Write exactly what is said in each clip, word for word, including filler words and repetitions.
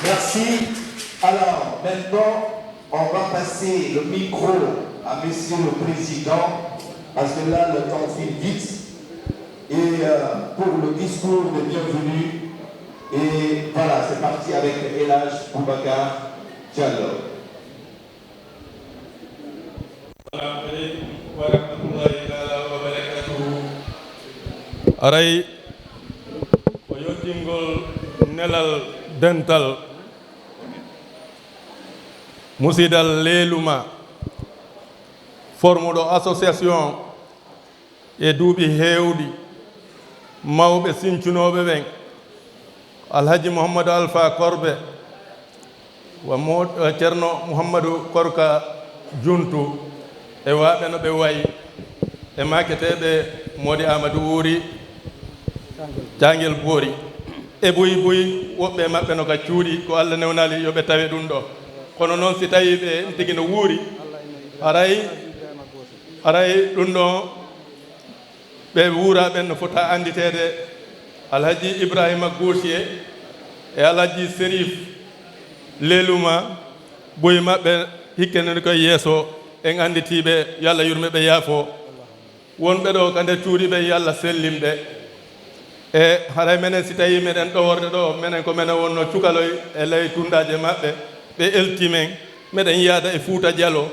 Merci. Alors, maintenant, on va passer le micro à Monsieur le Président, parce que là, le temps file vite. Et, euh, pour le discours de bienvenue, et voilà, c'est parti avec El Hadj Boubacar Diallo. Assalamu aleykum wa rahmatullahi taala wa barakatuhu. Aray, ko yottingol nelal dental musidal Leeluma, formuɗo association e duuɓi heewɗi, mawɓe sincunooɓe ɓen, Alhaji Muhammadu Alfa Korbe, wa Mo-, wa Ceerno Muhammadu Korka Juntu, e waaɓe no ɓe wayi, e maaketeeɓe Moodi Aamadu Wuuri, Caangel Boori, e buy buy, woɓɓe e maɓɓe no ka cuuɗi, ko Alla newnaali yo ɓe tawe ɗum ɗo. Kono noon, si tawii ɓe tigi no wuuri, haray, haray ɗum ɗo ɓe wuuraa ɓen no fota annditeede. Alhaji Ibrahima Gosiye e Alhaji Serif Leluma, buy maɓɓe hikkene ko yeeso, en annditiiɓe, yo Alla yurme ɓe, yaafo. Wonɓe ɗo ka nder cuuɗi ɓe, yo Alla sellin ɓe. E haray menen, si tawii meɗen ɗoworde ɗo, menen ko menen wonno cukaloy e ley tunndaaje maɓɓe, ɓe elti men, meɗen yaada e Fuuta Jaloo.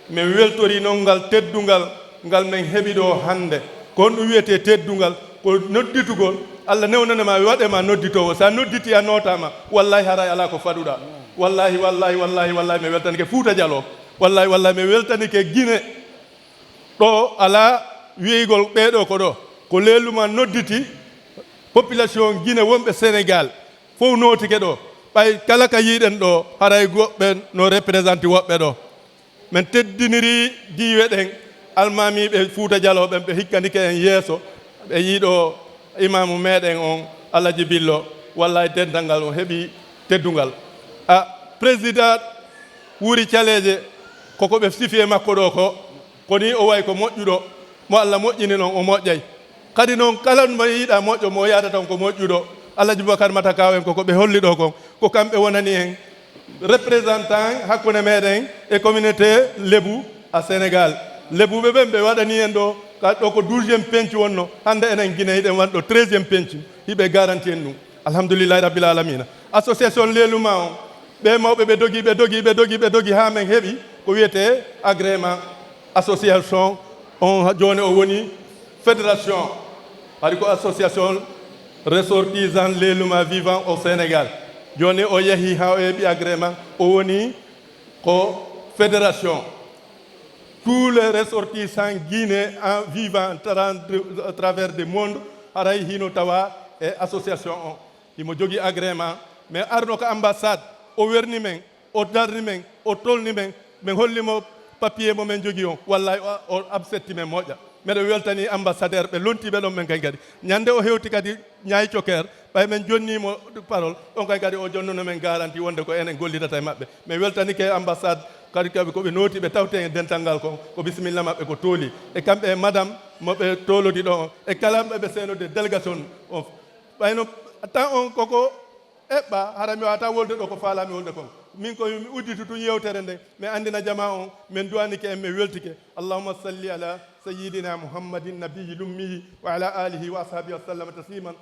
Men weltorii non ngal teddungal ngal men heɓi ɗo hannde. Ko honɗum wi'etee teddungal? Ko nodditugol. Alla newnane ma, waɗe ma nodditoowo. Si a nodditii, a nootaama, wallaahi haray alaa ko faɗuɗaa. Wallaahi, wallaahi, wallaahi, wallaahi, mi weltanike Fuuta Jaloo. Wallaahi, wallaahi, mi weltanike Gine. Ɗo alaa wi'eygol ɓee ɗoo ko ɗoo. Ko Leeluma nodditi population Gine wonɓe Senegaal, fow nootike ɗoo. Ɓay kala ka yi'uɗen ɗoo, haray woɓɓe no représenté woɓɓe ɗoo. Men teddinirii diiwe ɗen, almaamiiɓe Fuuta Jaloo ɓen, ɓe hikkandike en yeeso, ɓe yi'ii ɗoo imaamu meɗen on, Alaji Billo, wallaahi dental ngal on heɓii teddungal. A, président Wuuri Caleeje, ko ko ɓe sifi e makko ɗoo ko, ko nii o wayi ko moƴƴuɗo, mo Alla moƴƴini non, o moƴƴay. Kadi non, kala mo yiɗaa moƴƴo, mo yaadata on ko moƴƴuɗo. Alaji Bubakar Matakaw en, ko ko ɓe holli ɗoo kon, ko kamɓe wonani en représentant hakkunde meɗen e communauté Lebu à Sénégal. Lebuɓe ɓen, ɓe waɗani en ɗoo, ka ɗoo ko douzième pencu wonno, hannde enen Gine hiɗen wano ɗoo treizième pencu, hiɓe garanti en ɗum. Alhamdulillahi Rabbil Alamina. Association Leeluma on, ɓe mawɓe ɓe dogi, ɓe dogi, ɓe dogi, ɓe dogi, haa men heɓi ko wiyetee agrément association on, jooni o woni fédération. Hari ko association ressortissant Leeluma vivant au Sénégal. Jooni o yahi haa o heɓi agrément, o woni ko fédération. Tous les ressortissants guinéens vivant à travers le monde, haray hino tawa e association on. Himo jogii agrément, mais arno ka ambassade, o werni men, o darni men, o tolni men, men holli mo papier mo men jogii on. Wallaahi, o, o accepti men moƴƴa. Meɗen weltanii ambassadeur ɓe lontiiɓe ɗon ɓen kañ kadi. Ñande o hewti kadi Ñaay Cokeer, ɓay men jonnii mo parole, on kañ kadi o jonnuno men garanti wonde ko enen gollidata e maɓɓe. Men weltanike ambassade Kadi kamɓe ko ɓe nooti, ɓe tawte e dental ngal kon, ko bisimilla maɓɓe ko tooli. E kamɓe e madame mo ɓe toolodi ɗo on, e kala ɓe ɓe seenodir délégation on. Ɓayno tan on koko eɓɓa, hara mi waawata wolde ɗo ko faalaami wolde kon. Min ko mi udditu tun yewtere nde, mi anndina jamaa on, min du'anike en, mi weltike. Allahumma salli ala sayyidina Muhammadin nabiyyi lummiyi wa ala alihi wa ashabihi wa sallama tasliman.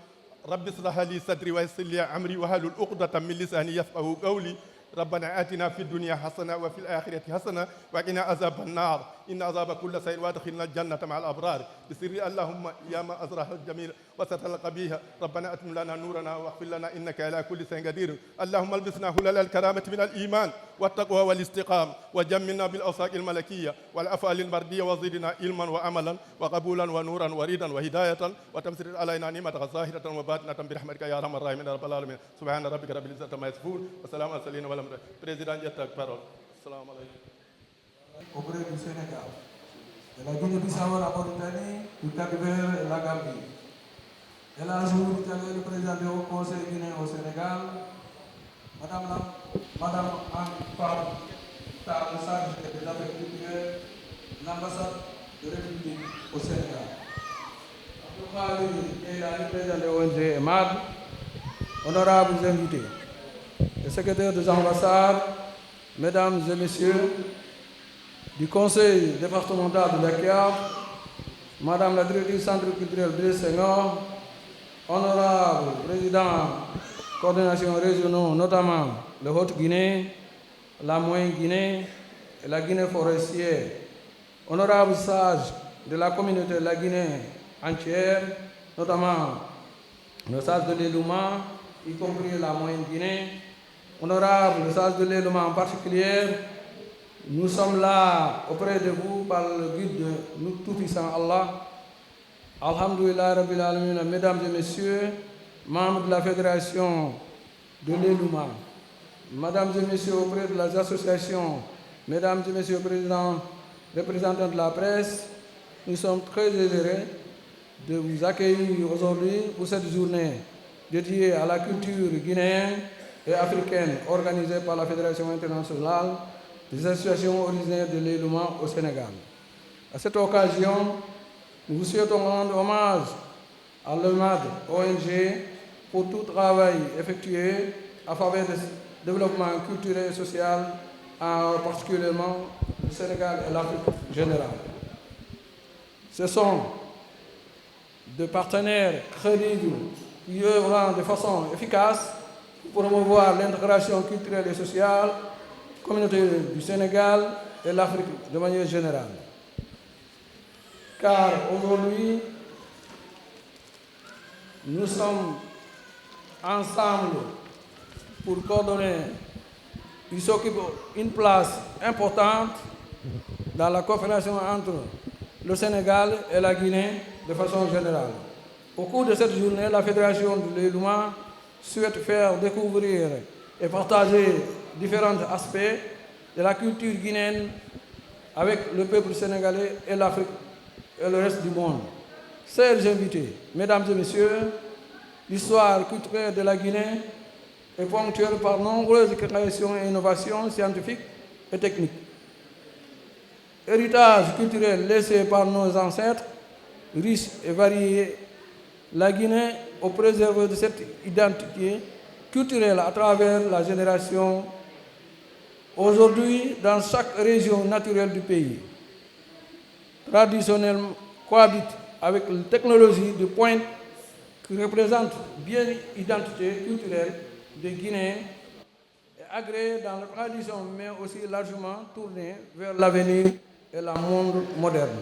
رب اشرح لي صدري ويسر لي أمري واحلل عقدة من لساني يفقهوا قولي. ربنا آتنا في الدنيا حسنة وفي الآخرة حسنة وقنا عذاب النار. إن عذاب كل شيء وأدخلنا الجنة مع الأبرار. بسر اللهم يا من أظهر الجميل وستر القبيح. ربنا أتم لنا نورنا واغفر لنا إنك على كل شيء قدير. اللهم البسنا حلل الكرامة من الإيمان والتقوى والاستقامة وجملنا بالأوصاف الملكية والأفعال المرضية وزدنا علما وعملا وقبولا ونورا ورضا وهداية وتمسرت علينا نعمتك ظاهرة وباطنة برحمتك يا أرحم الراحمين يا رب العالمين. سبحان ربك رب العزة عما يصفون وسلام على المرسلين والحمد لله. Président ƴetta parole. Assalamu alaikum. Auprès du Sénégal, de la Guinée-Bissau, la Mauritanie, du Cap-Vert et la Gambie. Elle a souhaité le président du Haut Conseil guinéen au Sénégal, Madame la, Madame Anne Pam, chargée des affaires culturelles, l'ambassade de République au Sénégal. Abdou Khadir Keïla, président de l'O N G EMAD, honorables invités, le secrétaire de l'ambassade, mesdames et messieurs, du conseil départemental de Dakar, Madame la directrice centre culturel Blaise Senghor, honorable président coordination régionaux, notamment le Haute-Guinée, la Moyenne-Guinée et la Guinée forestière, honorable sage de la communauté la Guinée entière, notamment le sage de l'Elouma, y compris la Moyenne-Guinée, honorable sage de l'Elouma en particulier, nous sommes là auprès de vous par le guide de nous Tout-Puissant Allah. Alhamdulillah Rabbil Alamina, mesdames et messieurs, membres de la fédération de l'Elouma, mesdames et messieurs auprès de la association, mesdames et messieurs présidents, représentants de la presse, nous sommes très heureux de vous accueillir aujourd'hui pour cette journée dédiée à la culture guinéenne et africaine organisée par la Fédération internationale des associations originaires de l'Elouma au Sénégal. À cette occasion, nous vous souhaitons rendre hommage à l'EMAD O N G pour tout travail effectué en faveur du développement culturel et social, en particulièrement du Sénégal et l'Afrique générale. Ce sont des partenaires crédibles qui œuvrent de façon efficace pour promouvoir l'intégration culturelle et sociale, communauté du Sénégal et l'Afrique de manière générale. Car aujourd'hui, nous sommes ensemble pour coordonner. Ils occupent une place importante dans la coopération entre le Sénégal et la Guinée de façon générale. Au cours de cette journée, la Fédération de l'Elouma souhaite faire découvrir et partager différents aspects de la culture guinéenne avec le peuple sénégalais et l'Afrique et le reste du monde. Chers invités, mesdames et messieurs, l'histoire culturelle de la Guinée est ponctuée par nombreuses créations et innovations scientifiques et techniques. Héritage culturel laissé par nos ancêtres, riche et varié, la Guinée a préservé de cette identité culturelle à travers la génération. Aujourd'hui, dans chaque région naturelle du pays, traditionnellement cohabite avec les technologies de pointe qui représentent bien l'identité culturelle des Guinéens et ancrée dans la tradition, mais aussi largement tournée vers l'avenir et le monde moderne.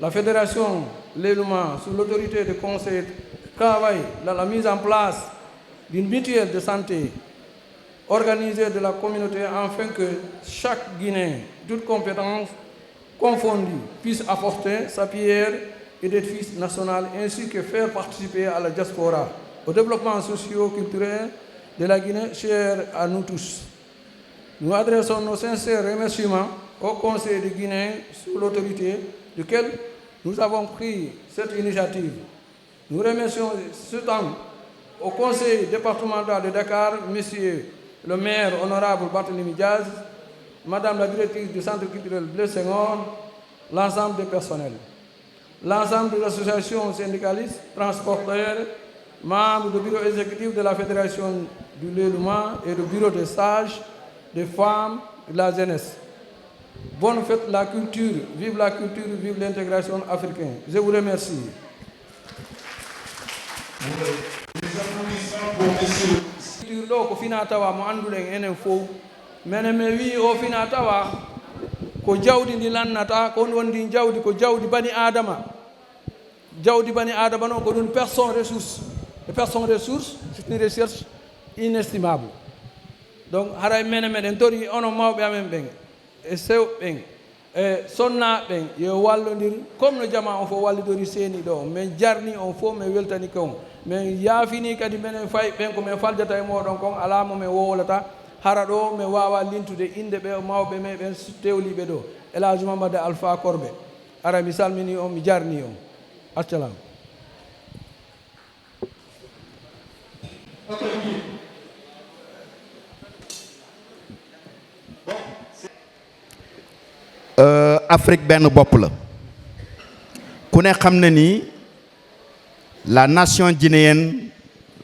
La Fédération Leluma, sous l'autorité du Conseil, travaille dans la mise en place d'une mutuelle de santé organisée de la communauté afin que chaque Guinéen, toute compétence confondue, puisse apporter sa pierre à l'édifice national ainsi que faire participer à la diaspora, au développement socio-culturel de la Guinée, cher à nous tous. Nous adressons nos sincères remerciements au Conseil de Guinée sous l'autorité duquel nous avons pris cette initiative. Nous remercions surtout au Conseil départemental de Dakar, Monsieur le maire honorable Barthélémy Diaz, Madame la directrice du Centre culturel Blaise Senghor, l'ensemble des personnels, l'ensemble des associations syndicalistes, transporteurs, membres du bureau exécutif de la Fédération du Leluma et du bureau des sages, des femmes, de la jeunesse. Bonne fête de la culture, vive la culture, vive l'intégration africaine. Je vous remercie. Culture ɗo ko fina tawa mo annduɗen enen fow. Menen men wi'i o fina tawa ko jawdi ndi lannata, ko on woni ndin jawdi, ko jawdi bani Aadama. Jawdi bani Aadama noon ko ɗum personne ressource. E personne ressource, c'est une recherche inestimable. Donc, haray menen meɗen tori onon mawɓe amen ɓen, e sewɓe ɓen, e sonnaaɓe ɓen, yo wallondir, comme no jamaa on fof wallidori seeni ɗo. Men jarni on fof, men weltanike on. Men yaafini kadi menen fay ɓen ko men faljata e mooɗon kon, alaa mo men wowlata. Hara ɗo men waawa lintude innde ɓe mawɓe men ɓen tewliiɓe ɗo. El Hadj Mamadou Alpha Korbe. Hara mi salmini on, mi jarni on. Assalamu. Euh, Afrique benn bopp la. Ku ne xam na ni la nation guinéenne,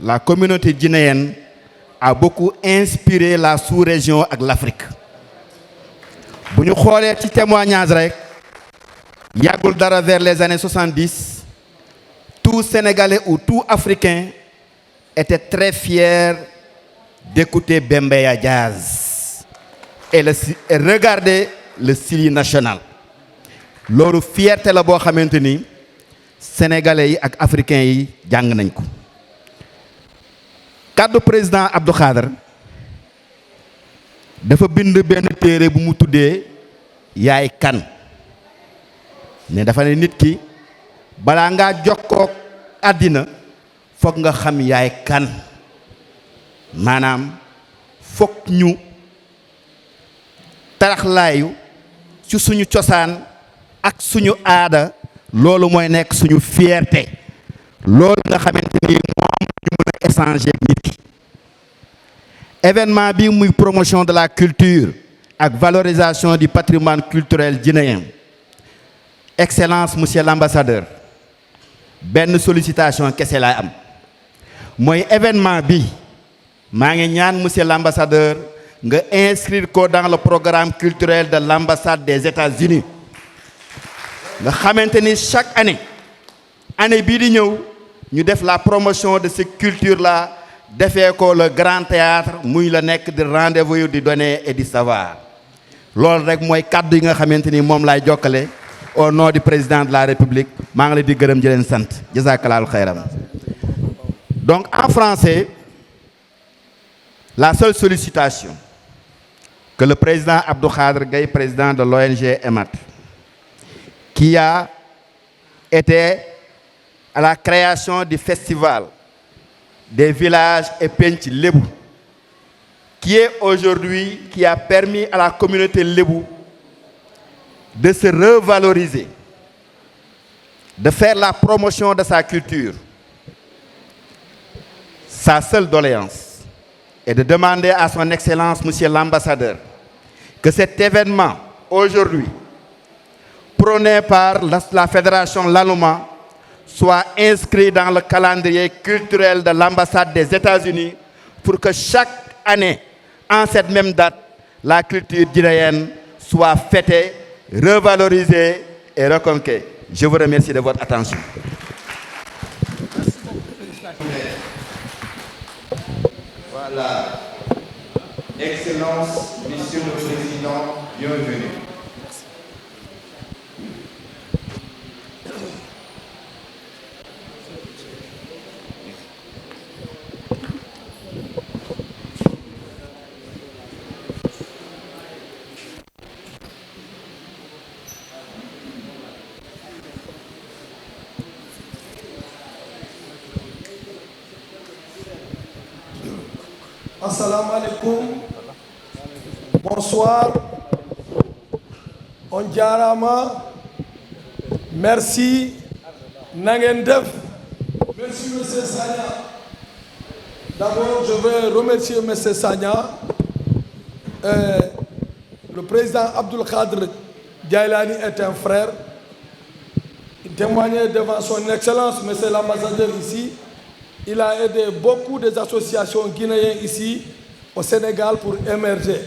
la communauté guinéenne a beaucoup inspiré la sous-région ak l'Afrique. Bu ñu xoolee ci témoignage rek, yàggul dara, vers les années soixante-dix, tout Sénégalais ou tout Africain était très fier d'écouter Bembeya Jazz et le, et regarder le Sili national. Loolu fierté la boo xamante ni Sénégalais yi ak Africains yi jàng nañ ko. Kàddu président Abdou Khadre dafa bind benn téere bu mu tuddee Yaay Kan. Ne dafa ne nit ki, balaa ngaa jokkoo àddina, foog nga xam yaay kan. Maanaam, foog ñu taraxlaayu ci suñu cosaan ak suñu aada. Loolu mooy nekk suñu fierté. Loolu nga xamante ni moom ñu mën a échanger ak nit ki. Événement bi muy promotion de la culture ak valorisation du patrimoine culturel guinéen. Excellence, monsieur l'ambassadeur, benn sollicitation kese laay am, mooy événement bi, maa ngi ñaan, monsieur l'ambassadeur, nga inscrire ko dans le programme culturel de l'ambassade des États-Unis, nga xamante ni chaque année, année bii di ñëw, ñu def la promotion de cette culture-là, defee ko le grand théâtre, muy la nekk di rendez-vous di donner et di savoir. Loolu rek mooy kàddu yi nga xamante ni moom laay jokkale au nom du président de la République. Maa ngi leen di gërëm, di leen sant. Jazakallahu khairan. Donc, en français, la seule sollicitation que le président Abdou Khadre Gaye, président de l'O N G EMAD, qui a été à la création du festival des villages et penc lébu, qui est aujourd'hui, qui a permis à la communauté lébu de se revaloriser, de faire la promotion de sa culture. Sa seule doléance est de demander à son Excellence, Monsieur l'Ambassadeur, que cet événement, aujourd'hui, prôné par la, la Fédération Lalouma, soit inscrit dans le calendrier culturel de l'ambassade des États-Unis pour que chaque année, en cette même date, la culture guinéenne soit fêtée, revalorisée et reconquête. Je vous remercie de votre attention. Voilà. Excellence, Monsieur le Président, bienvenue. Assalamu alaikum. Bonsoir. On jaaraama. Merci. Na ngeen def. Merci, Monsieur Sagna. D'abord, je veux remercier Monsieur Sagna, euh, le Le président Abdul Khadr Djaïlani est un frère. Il témoignait devant son excellence, monsieur l'ambassadeur ici. Il a aidé beaucoup des associations guinéennes ici au Sénégal pour émerger.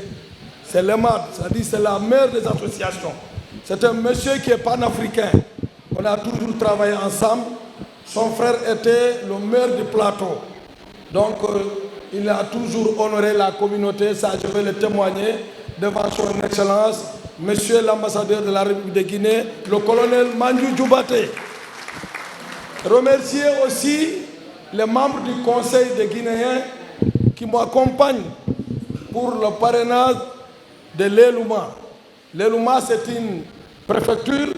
C'est l'EMAD, c'est-à-dire c'est la mère des associations. C'est un monsieur qui est panafricain. On a toujours travaillé ensemble. Son frère était le maire du Plateau. Donc, euh, il a toujours honoré la communauté. Ça, je vais le témoigner devant son excellence, monsieur l'ambassadeur de la République de Guinée, le colonel Mandiou Djoubaté. Remercier aussi les membres du Conseil des Guinéens qui m'accompagnent pour le parrainage de l'ELUMA. L'ELUMA, c'est une préfecture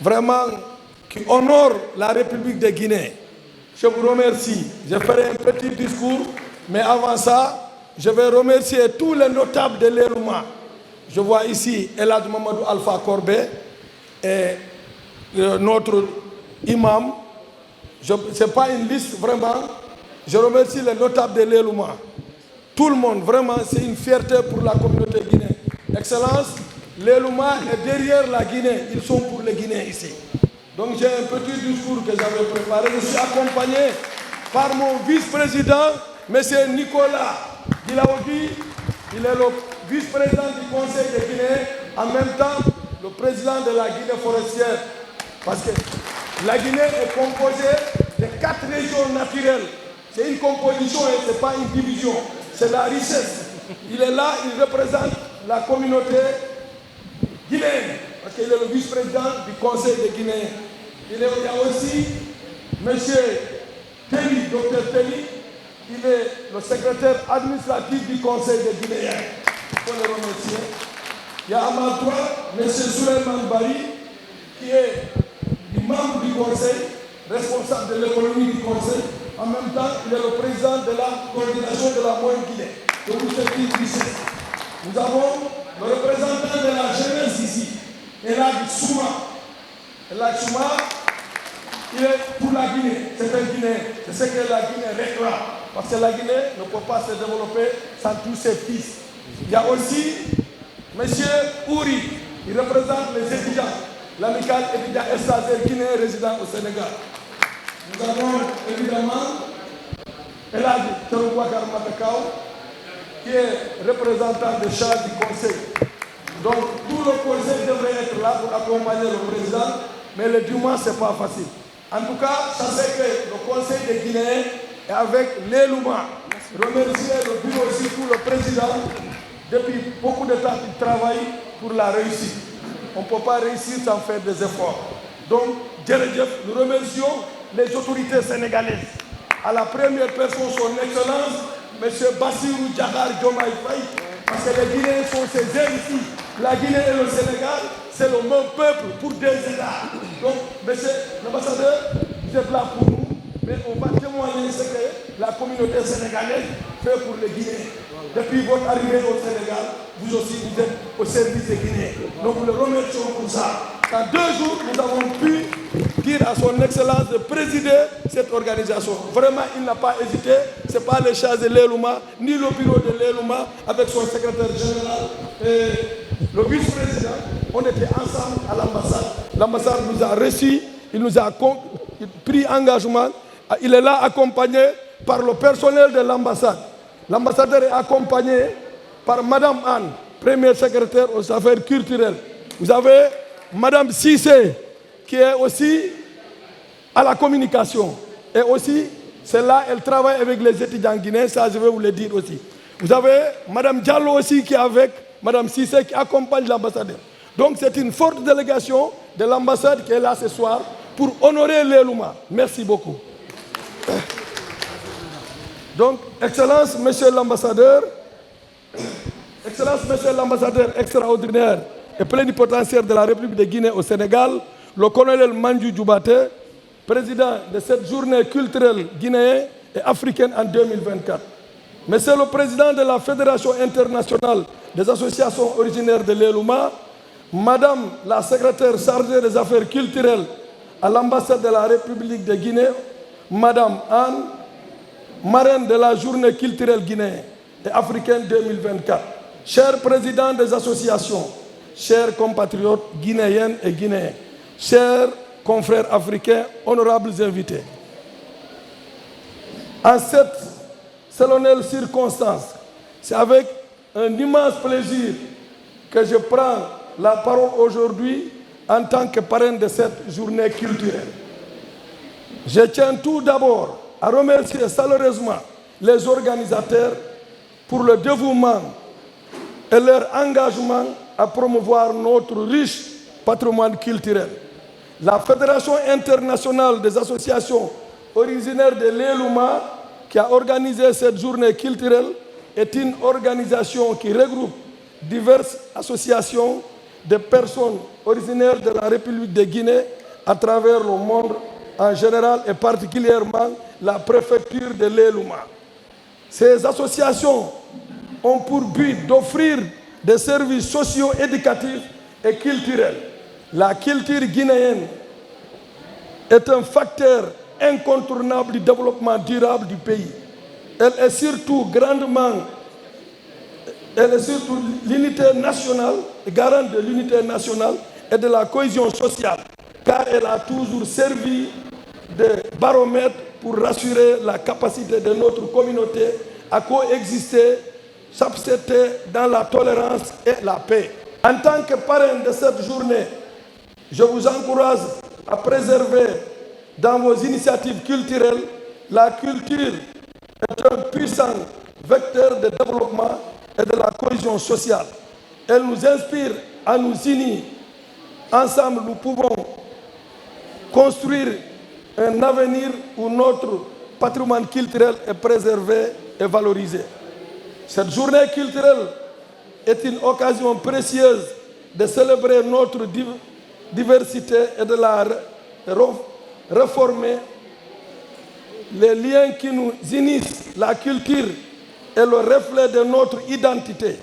vraiment qui honore la République de Guinée. Je vous remercie. Je ferai un petit discours, mais avant ça, je vais remercier tous les notables de l'ELUMA. Je vois ici Elad Mamadou Alpha Corbet et euh, notre imam. Je, c'est pas une liste vraiment. Je remercie les notables de l'ELUMA. Tout le monde, vraiment, c'est une fierté pour la communauté guinéenne. Excellence, l'ELUMA est derrière la Guinée. Ils sont pour les Guinéens ici. Donc j'ai un petit discours que j'avais préparé. Je suis accompagné par mon vice-président, monsieur Nicolas Guilaogi. Il est le vice-président du Conseil de Guinée, en même temps le président de la Guinée forestière. Parce que la Guinée est composée de quatre régions naturelles. C'est une composition, hein, c'est pas une division. C'est la richesse. Il est là, il représente la communauté guinéenne, parce qu'il est le vice-président du Conseil des Guinéens. Il est, il y a aussi monsieur Telly, docteur Telly, il est le secrétaire administratif du Conseil des Guinéens. Il faut le remercier. Il y a à ma droite monsieur Souleymane Barry, qui est membre du Conseil, responsable de l'économie du Conseil. En même temps, il est le président de la coordination de la Moyenne Guinée. Donc, vous êtes une richesse. Nous avons le représentant de la jeunesse ici, Elad Souma. Elad Souma, il est pour la Guinée. C'est un Guinéen. C'est ce que la Guinée réclame. Parce que la Guinée ne peut pas se développer sans tous ses fils. Il y a aussi monsieur Ouri, il représente les étudiants, l'amicale étudiant stagiaire guinéen résident au Sénégal. Nous avons évidemment Elad Thierno Boubacar Matakao, qui est représentant des charges du Conseil. Donc tout le Conseil devrait être là pour accompagner le président, mais le dimanche, c'est pas facile. En tout cas, sachez que le Conseil des Guinéens est avec l'ELUMA. Remercier le bureau, surtout le président. Depuis beaucoup de temps, il travaille pour la réussite. On ne peut pas réussir sans faire des efforts. Donc, jërëjëf, nous remercions les autorités sénégalaises. À la première personne, son excellence, monsieur Bassirou Diakhar Diomaye Faye, parce que les Guinéens sont ses héritiers. La Guinée et le Sénégal, c'est le même peuple pour deux États. Donc, monsieur l'ambassadeur, vous êtes là pour nous, mais on va témoigner ce que la communauté sénégalaise fait pour les Guinéens. Depuis votre arrivée au Sénégal, vous aussi, vous êtes au service des Guinéens. Donc, nous le remercions pour ça. Dans deux jours, nous avons pu dire à son excellence de présider cette organisation. Vraiment, il n'a pas hésité. C'est pas les charges de l'ELUMA, ni le bureau de l'ELUMA avec son secrétaire général et le vice-président. On était ensemble à l'ambassade. L'ambassade nous a reçus, il nous a con- pris engagement. Il est là accompagné par le personnel de l'ambassade. L'ambassadeur est accompagné par Madame Anne, première secrétaire aux affaires culturelles. Vous avez Madame Cissé, qui est aussi à la communication. Et aussi, c'est là, elle travaille avec les étudiants guinéens, ça je vais vous le dire aussi. Vous avez Madame Diallo aussi qui est avec Madame Cissé, qui accompagne l'ambassadeur. Donc c'est une forte délégation de l'ambassade qui est là ce soir pour honorer l'ELUMA. Merci beaucoup. Donc, Excellence, Monsieur l'ambassadeur, Excellence, Monsieur l'ambassadeur extraordinaire et plénipotentiaire de la République de Guinée au Sénégal, le colonel Mandiou Djoubaté, président de cette journée culturelle guinéenne et africaine en deux mille vingt-quatre. Monsieur le Président de la Fédération internationale des associations originaires de l'ELUMA, Madame la secrétaire chargée des affaires culturelles à l'ambassade de la République de Guinée, Madame Anne, marraine de la journée culturelle guinéenne et africaine deux mille vingt-quatre. Chers présidents des associations, chers compatriotes guinéennes et guinéens, chers confrères africains, honorables invités, en cette solennelle circonstance, c'est avec un immense plaisir que je prends la parole aujourd'hui en tant que parrain de cette journée culturelle. Je tiens tout d'abord à remercier chaleureusement les organisateurs pour le dévouement et leur engagement à promouvoir notre riche patrimoine culturel. La Fédération internationale des associations originaires de l'Eluma, qui a organisé cette journée culturelle, est une organisation qui regroupe diverses associations de personnes originaires de la République de Guinée à travers le monde en général et particulièrement la préfecture de l'Eluma. Ces associations ont pour but d'offrir des services socio-éducatifs et culturels. La culture guinéenne est un facteur incontournable du développement durable du pays. Elle est surtout grandement, elle est surtout l'unité nationale, garante de l'unité nationale et de la cohésion sociale, car elle a toujours servi de baromètre pour rassurer la capacité de notre communauté à coexister, s'accepter dans la tolérance et la paix. En tant que parrain de cette journée, je vous encourage à préserver dans vos initiatives culturelles. La culture est un puissant vecteur de développement et de la cohésion sociale. Elle nous inspire à nous unir. Ensemble, nous pouvons construire un avenir où notre patrimoine culturel est préservé et valorisé. Cette journée culturelle est une occasion précieuse de célébrer notre div-, diversité et de la re-, re-, réformer les liens qui nous unissent. La culture est le reflet de notre identité,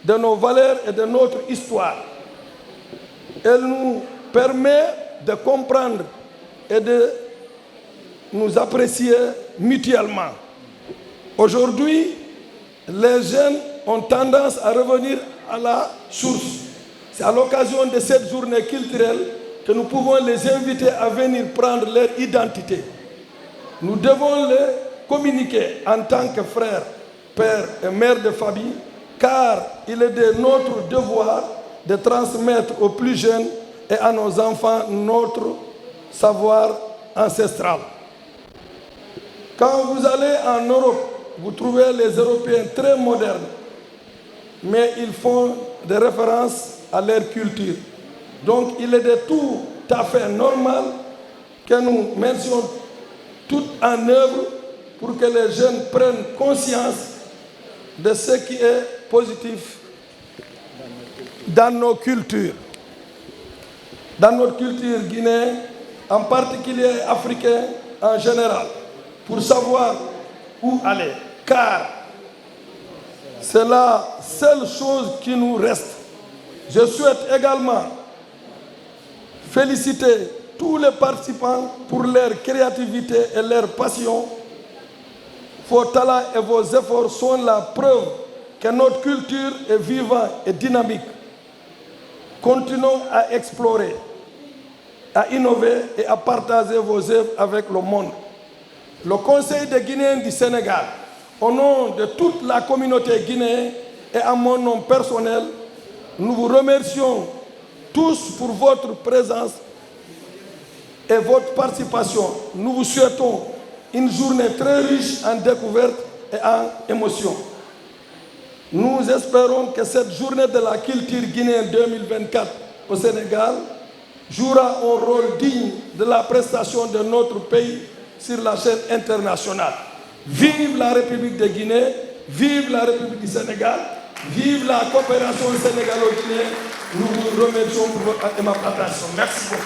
de nos valeurs et de notre histoire. Elle nous permet de comprendre et de nous apprécier mutuellement. Aujourd'hui, les jeunes ont tendance à revenir à la source. C'est à l'occasion de cette journée culturelle que nous pouvons les inviter à venir prendre leur identité. Nous devons les communiquer en tant que frères, pères et mères de famille, car il est de notre devoir de transmettre aux plus jeunes et à nos enfants notre savoir ancestral. Quand vous allez en Europe, vous trouvez les Européens très modernes, mais ils font des références à leur culture. Donc, il est de tout à fait normal que nous mettions tout en œuvre pour que les jeunes prennent conscience de ce qui est positif dans nos cultures, dans notre culture guinéenne en particulier et africaine en général, pour savoir où aller, car c'est la seule chose qui nous reste. Je souhaite également féliciter tous les participants pour leur créativité et leur passion. Vos talents et vos efforts sont la preuve que notre culture est vivante et dynamique. Continuons à explorer, à innover et à partager vos œuvres avec le monde. Le Conseil des Guinéens du Sénégal, au nom de toute la communauté guinéenne et à mon nom personnel, nous vous remercions tous pour votre présence et votre participation. Nous vous souhaitons une journée très riche en découvertes et en émotions. Nous espérons que cette journée de la culture guinéenne deux mille vingt-quatre au Sénégal jouera un rôle digne de la prestation de notre pays sur la scène internationale. Vive la République de Guinée, vive la République du Sénégal, vive la coopération sénégalo-guinéenne. Nous vous remercions pour votre aimable attention. Merci beaucoup.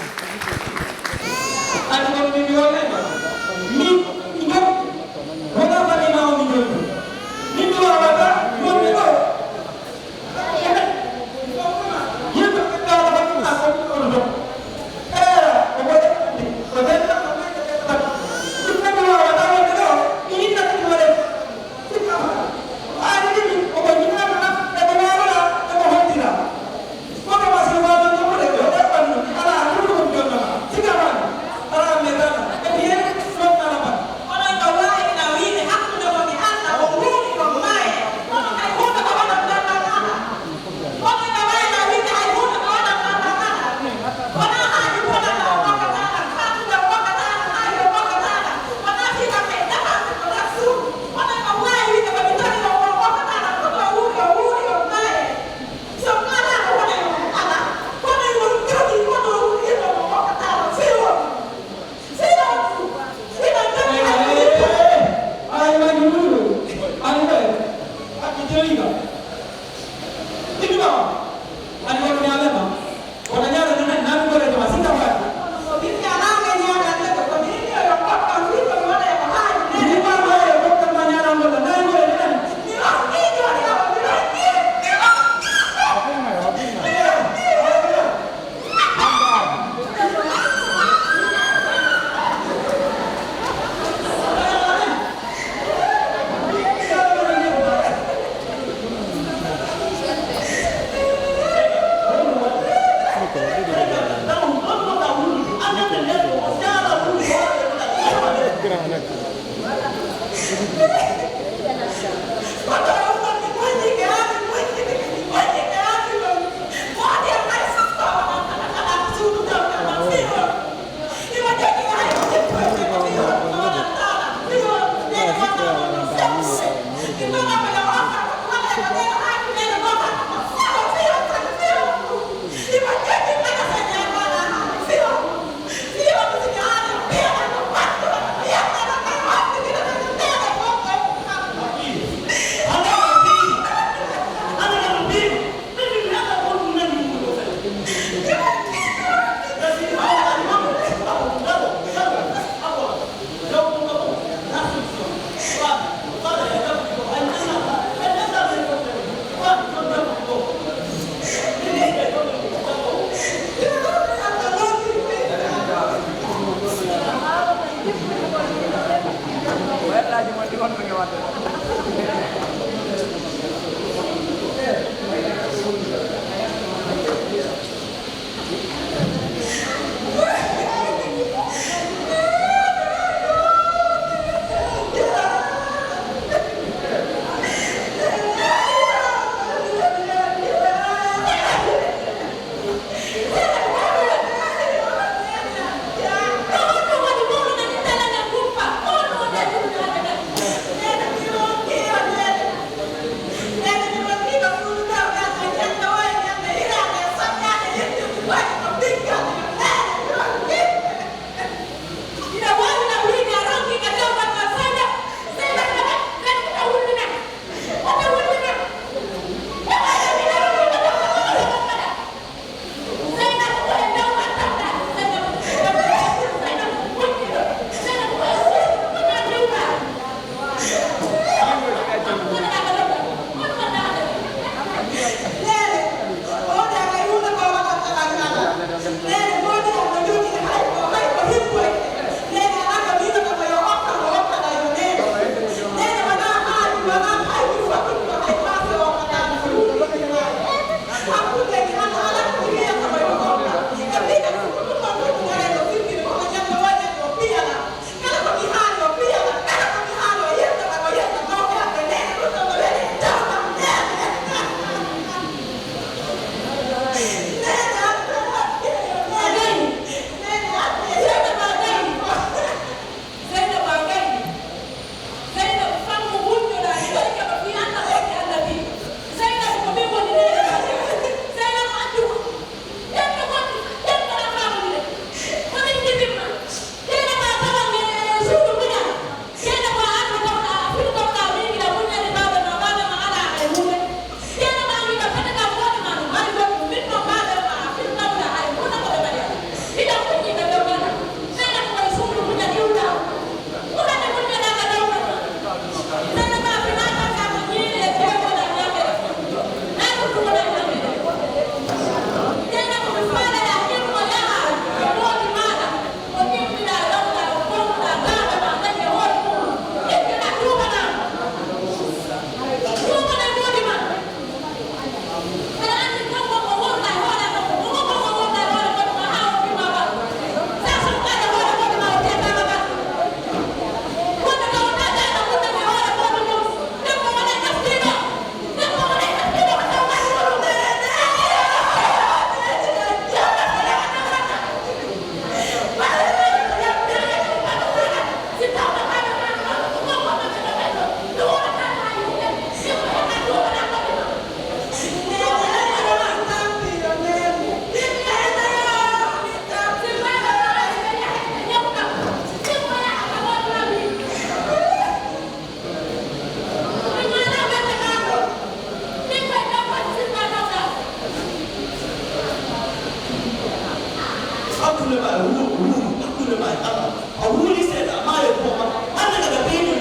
A wuuri, wuuri, hakkunde ma e Allah. A wuuri seeɗa, a maayo ko ma. Hannde ka ɓe peeñi.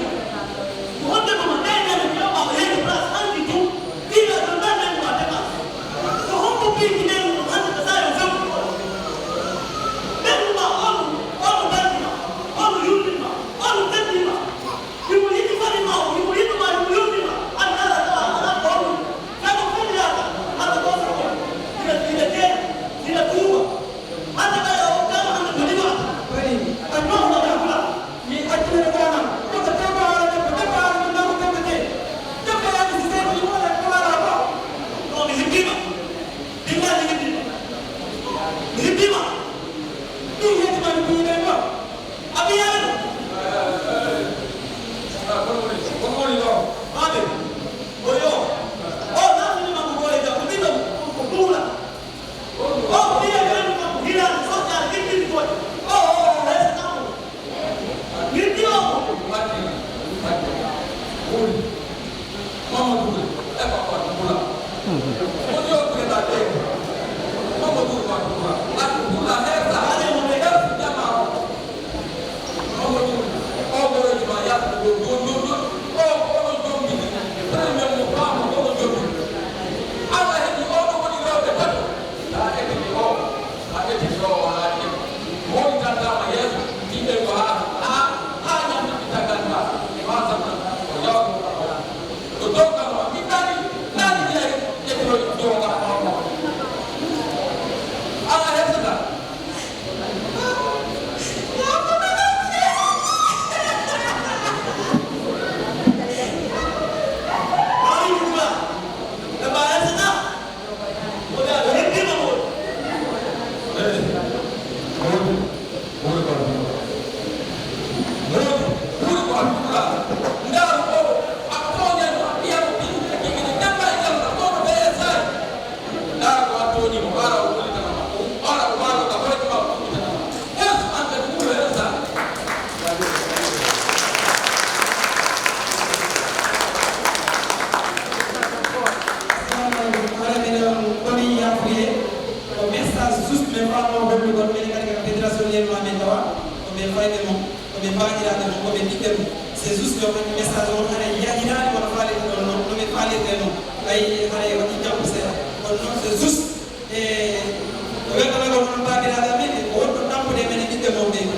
Ko honde ko ma ɓe nani, ko ma o yeeyi place, anndi tun. Fiila ɗon nan nen ma teka. Ko hombo piiji nen ɗum hannde ka saayo few? Ɓen ma on, on barki ma, on yurmi ma, on teddi ma. Himo yiɗi fali ma, himo yiɗu ma, himo yurmi ma. An ala tawa, ala ko on. Kadi ko fali yaaka, ala ko on. Ina, ina jeeɗi, ina tuuba. Hannde kay o hokkaama hannde ko limaaka. Kadi a ñoowoɗaa hula. Mi accitata ko anam. Ko ko debbo haala debbo, debbo haala ɗum ɗoo ko debbo jeyi. Debbo yaani si seeɗi ɗum wala ko wala ko. No, mi hibbiima. Billahi mi hibbiima. Mi hibbiima. Ɗum yetti ma mi buuɗe ɗo. A wiyaani ɗum. Ko woni ɗo? Baade. O yo. O naatini ma ko boole jam. Ko ɗiɗo ko duula. Alla heɓi oo ɗoo woni rewɓe tato. Taa ete mi oo, taa ete mi oo. Woni tantaama yeeso, mbiɗen ko haa, haa, haa ñamde mi tagantaa. E maa tan ko yawto ko dow kam ma, mi ɗaani, ɗaani jeyi, ƴettiro jowo kam ma. Alla heɓtata. Assalamu alaikum. Hara miɗen ɗoni yafuye. Ko message juste min faamo hollugol, minen kadi ka fédération lelma min tawa. Ko min fayɓe mon, ko min baajiraaɓe mon, ko min ɓiɓɓe mon. C'est juste que on message on hara yahiraani wano faalirte ɗon non, no min faalirte non. Ay, hara e waɗi jambo seeɗa. Kono non c'est juste. E ko weltanagol on baabiraaɓe amen, e ko wonɗon ɗampude men e ɓiɓɓe mon ɓen.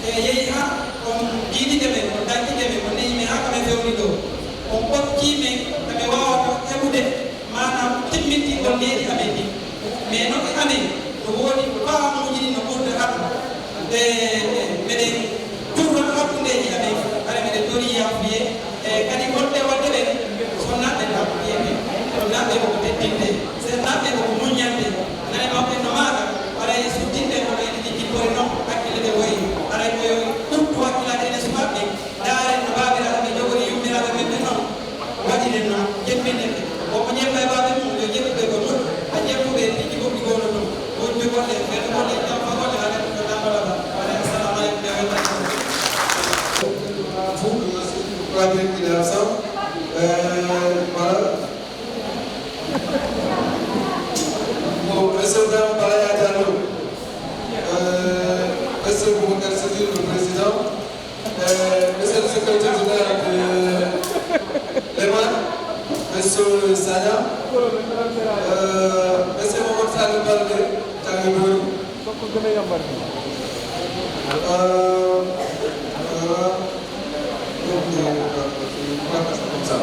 E yehi haa on jiiɗike men, on dankike men, on nehi men haa ka men fewni ɗoo. On ɓoccii men ka men waawata heɓude, maanaam, timmintingol needi amen ɗin. Mais no e amen, no woodi faamuuji ɗin no ɓurde haɗde. E meɗen Tuuba hakkundeeji amen, hara miɗen torii yaafuye, e kadi wonɓe waɗde ɓen, sonnaaɓe ɓen hakkundeeji ɓen, sonnaaɓe ɓen ko teddinde, sonnaaɓe ɓen ko muññande, nane maɓɓe no maaga, haray suttinde ko ɓe ɗiɗi jippori non, hakkille ɗe woyi, haray ko yo ɓuttu hakkillaade enen sukaaɓe ɓen, ndaaren no baabiraaɓe ɓen jogori yummiraaɓe men ɓen non. Waɗiren non, jemmbinen ɓe. Wonko jemma e baaba mum, yo jemmu ɓe ko moƴƴi. A jemmu ɓe e piiji goɗɗi goo no ɗum. Wonde golle, ɓe no golle, jam fa golle, haɗa ɗum ko ɗaɓɓa ɗaɓɓa. Waɗa, assalamu aleykum, ɓe weltanama. Pour le massif, pour la directe de l'ensemble. Euh, voilà. Bon, monsieur Ibrahim Balaya Diallo. Euh, monsieur Boubacar Sidil, le président. Euh, monsieur le secrétaire général de l'EMAD, monsieur Sagna, euh, monsieur Mamadou Sall Balde, Tangi Bori. Euh, euh, donc, euh, on va passer comme ça.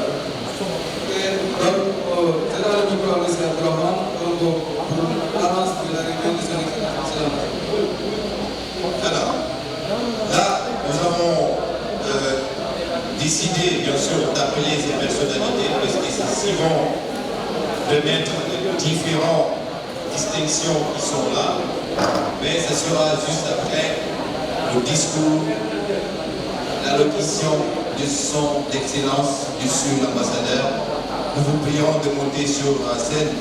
Et donc, euh, je donne le micro à monsieur Abdourahmane, donc, pour l'annonce de l'arrivée de son excellence. Alors, là, nous avons euh, décidé, bien sûr, d'appeler ces personnalités parce qu'ils vont remettre les différentes distinctions qui sont là, mais ce sera juste après le discours, l'allocution de son excellence, monsieur l'ambassadeur. Nous vous prierons de monter sur la scène,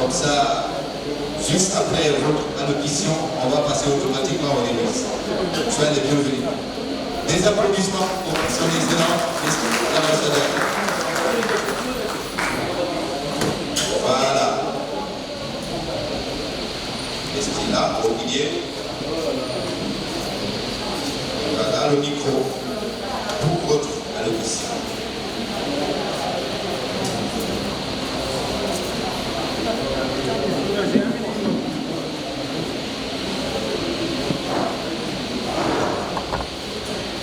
comme ça, juste après votre allocution, on va passer automatiquement aux reprises. Soyez les bienvenus. Des applaudissements pour son excellence, monsieur l'ambassadeur. Voilà. Est-ce qu'il a oublié? Le micro pour votre allocution.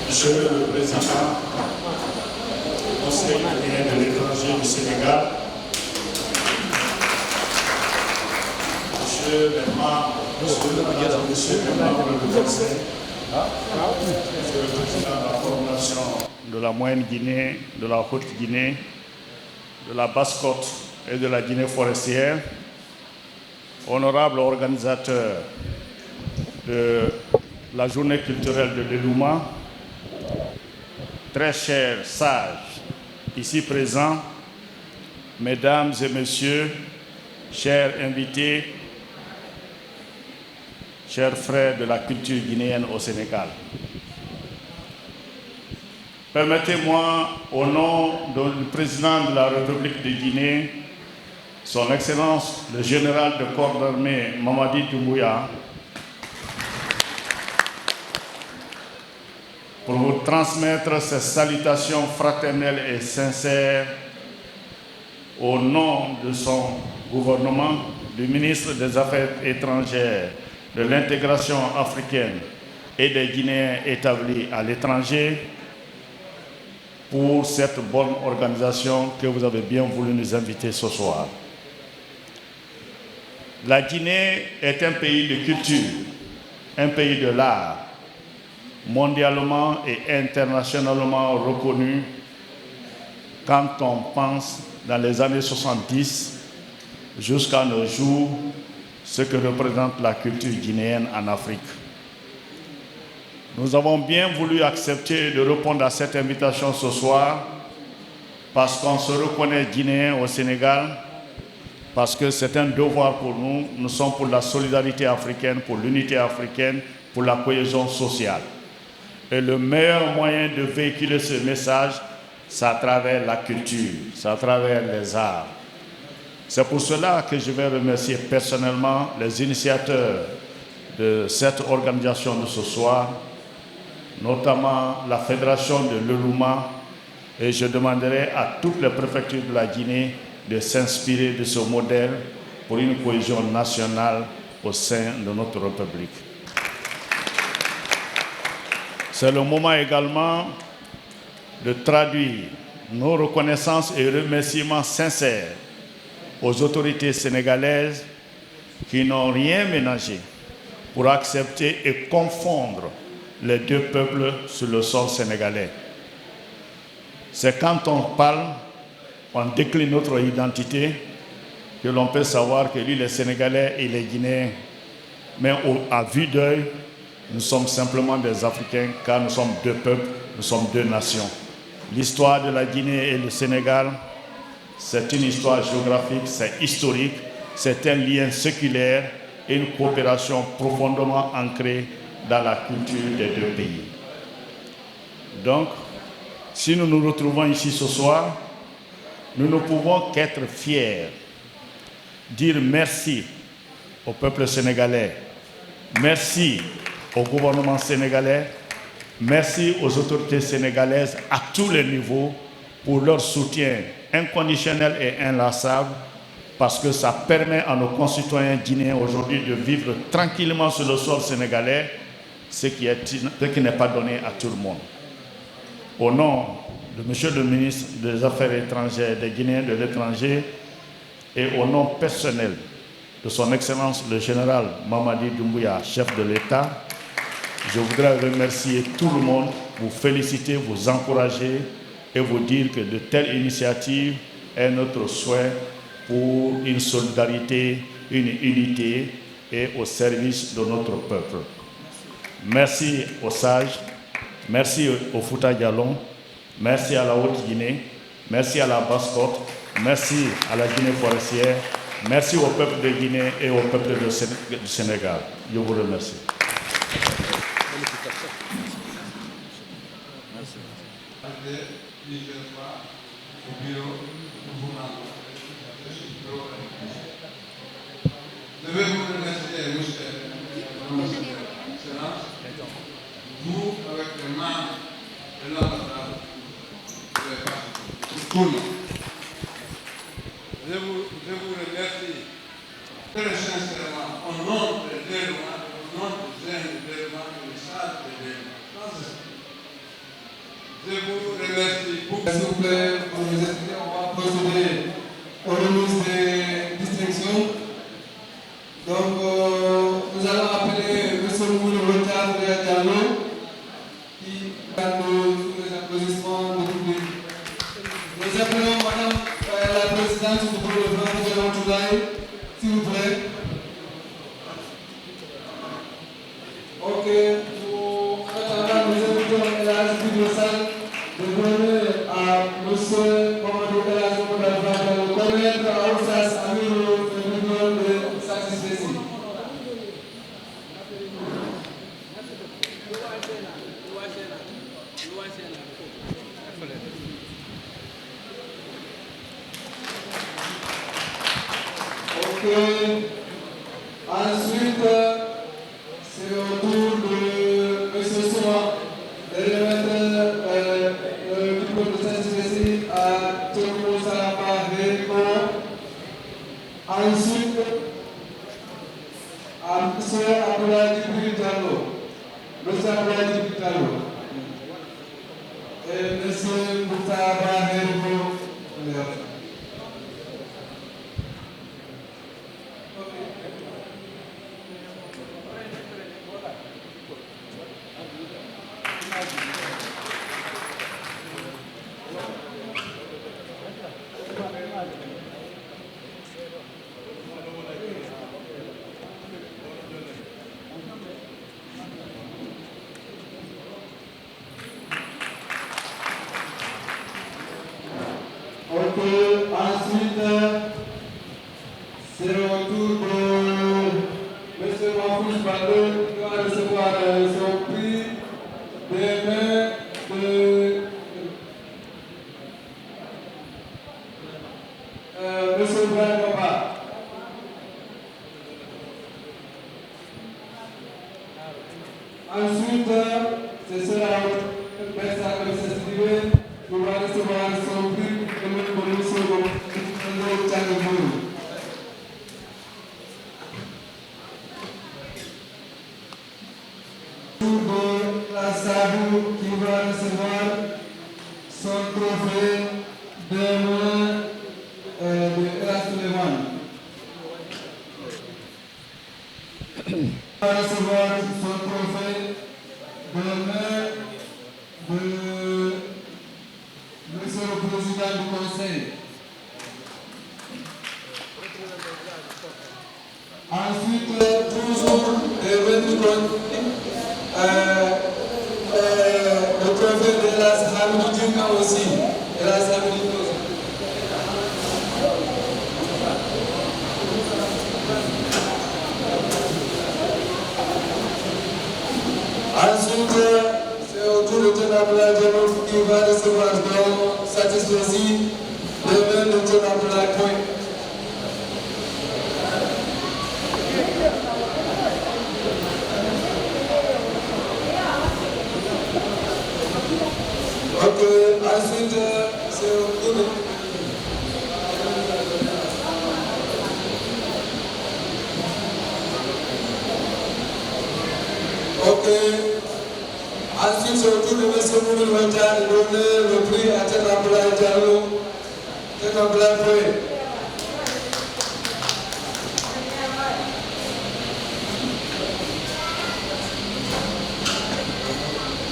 Monsieur le Président du Conseil guinéen de l'étranger du Sénégal, Monsieur les membres, Monsieur le Président, Monsieur les membres du Conseil, Monsieur le Président de la Coordination de la Moyenne Guinée, de la Haute Guinée, de la Basse-Côte et de la Guinée forestière, honorables organisateurs de la journée culturelle de l'Elouma, très chers sages ici présents, mesdames et messieurs, chers invités, chers frères de la culture guinéenne au Sénégal. Permettez-moi, au nom du président de la République de Guinée, son Excellence le général de corps d'armée Mamadi Doumbouya, pour vous transmettre ces salutations fraternelles et sincères au nom de son gouvernement, du ministre des Affaires étrangères, de l'intégration africaine et des Guinéens établis à l'étranger, pour cette bonne organisation que vous avez bien voulu nous inviter ce soir. La Guinée est un pays de culture, un pays de l'art, mondialement et internationalement reconnu quand on pense dans les années soixante-dix jusqu'à nos jours ce que représente la culture guinéenne en Afrique. Nous avons bien voulu accepter de répondre à cette invitation ce soir parce qu'on se reconnaît guinéen au Sénégal, parce que c'est un devoir pour nous. Nous sommes pour la solidarité africaine, pour l'unité africaine, pour la cohésion sociale. Et le meilleur moyen de véhiculer ce message, c'est à travers la culture, c'est à travers les arts. C'est pour cela que je vais remercier personnellement les initiateurs de cette organisation de ce soir, notamment la Fédération de l'Elouma, et je demanderai à toutes les préfectures de la Guinée de s'inspirer de ce modèle pour une cohésion nationale au sein de notre République. C'est le moment également de traduire nos reconnaissances et remerciements sincères aux autorités sénégalaises qui n'ont rien ménagé pour accepter et confondre les deux peuples sur le sol sénégalais. C'est quand on parle, on décline notre identité, que l'on peut savoir que lui, il est sénégalais, il est guinéen. Mais au, à vue d'œil, nous sommes simplement des Africains, car nous sommes deux peuples, nous sommes deux nations. L'histoire de la Guinée et le Sénégal, c'est une histoire géographique, c'est historique, c'est un lien séculaire et une coopération profondément ancrée dans la culture des deux pays. Donc, si nous nous retrouvons ici ce soir, nous ne pouvons qu'être fiers, dire merci au peuple sénégalais, merci au gouvernement sénégalais, merci aux autorités sénégalaises à tous les niveaux pour leur soutien inconditionnel et inlassable, parce que ça permet à nos concitoyens guinéens aujourd'hui de vivre tranquillement sur le sol sénégalais, ce qui est, ce qui n'est pas donné à tout le monde. Au nom de Monsieur le ministre des Affaires étrangères des Guinéens de l'étranger et au nom personnel de son Excellence le Général Mamadi Doumbouya, chef de l'État, je voudrais remercier tout le monde, vous féliciter, vous encourager et vous dire que de telles initiatives est notre souhait pour une solidarité, une unité et au service de notre peuple. Merci aux sages, merci au Fouta Djallon, merci à la Haute-Guinée, merci à la Basse-Côte, merci à la Guinée forestière, merci au peuple de Guinée et au peuple de Sén-, du Sénégal. Je vous remercie. Plusieurs fois au bureau pour vous rencontrer. Je vais vous remercier, monsieur, monsieur, excellence. Vous, avec les membres de l'ambassade, vous pouvez partir. Pour nous. Je vous, je vous remercie très sincèrement au nom des Bédouins, au nom des jeunes Bédouins et des sages Bédouins. Je vous remercie beaucoup. S'il vous plaît, vous nous excusez, on va procéder aux remises des distinctions. Donc, euh, nous allons appeler monsieur Mamadou Rocha Fouria Diallo, qui va nous sous les applaudissements du public. Nous appelons madame, euh, la présidente du groupe de France de Ramatoulaye, s'il vous plaît. Ok, pour, en attendant, nous invitons El Hadj Djibril Sall de donner à monsieur Mamadou El Hadj Mamadou Al Fadal, le commettre à Oustaz Amirou le diplôme de satisfecit. Ok. Ensuite, c'est au tour de monsieur Souma de remettre, euh, le diplôme de satisfecit à Thierno Moussa Ba Heriko. Ensuite, à monsieur Abdoulaye Djibril Diallo. Monsieur Abdoulaye Djibril Diallo. Et monsieur Moussa Ba Heriko. Ok, ensuite, c'est au tour de monsieur Mahfouz Baldé qui va recevoir, euh, son prix des mains de, euh, monsieur Ibrahima Ba. Ensuite, ce sera Vincent Abdou Sidibé qui va recevoir son prix de même de monsieur Mohamed Thiandoum. Pour la Sadou qui va recevoir son trophée de main, euh, de El Hadj Souleymane. Va recevoir son trophée de main de monsieur le président du conseil. Ensuite, toujours, euh, le trophée de El Hadj Hamidou Djinga aussi. El Hadj Hamidou Djinga aussi. Ensuite, c'est au tour de Thierno Abdoulaye Diallo qui va recevoir donc satisfecit de main de Thierno Abdoulaye Poy. Ok, ensuite, c'est au tour de... Ok. Ensuite, c'est au tour de monsieur Moumouni Waïta de donner le prix à Thierno Abdoulaye Diallo. Thierno Abdoulaye Poye.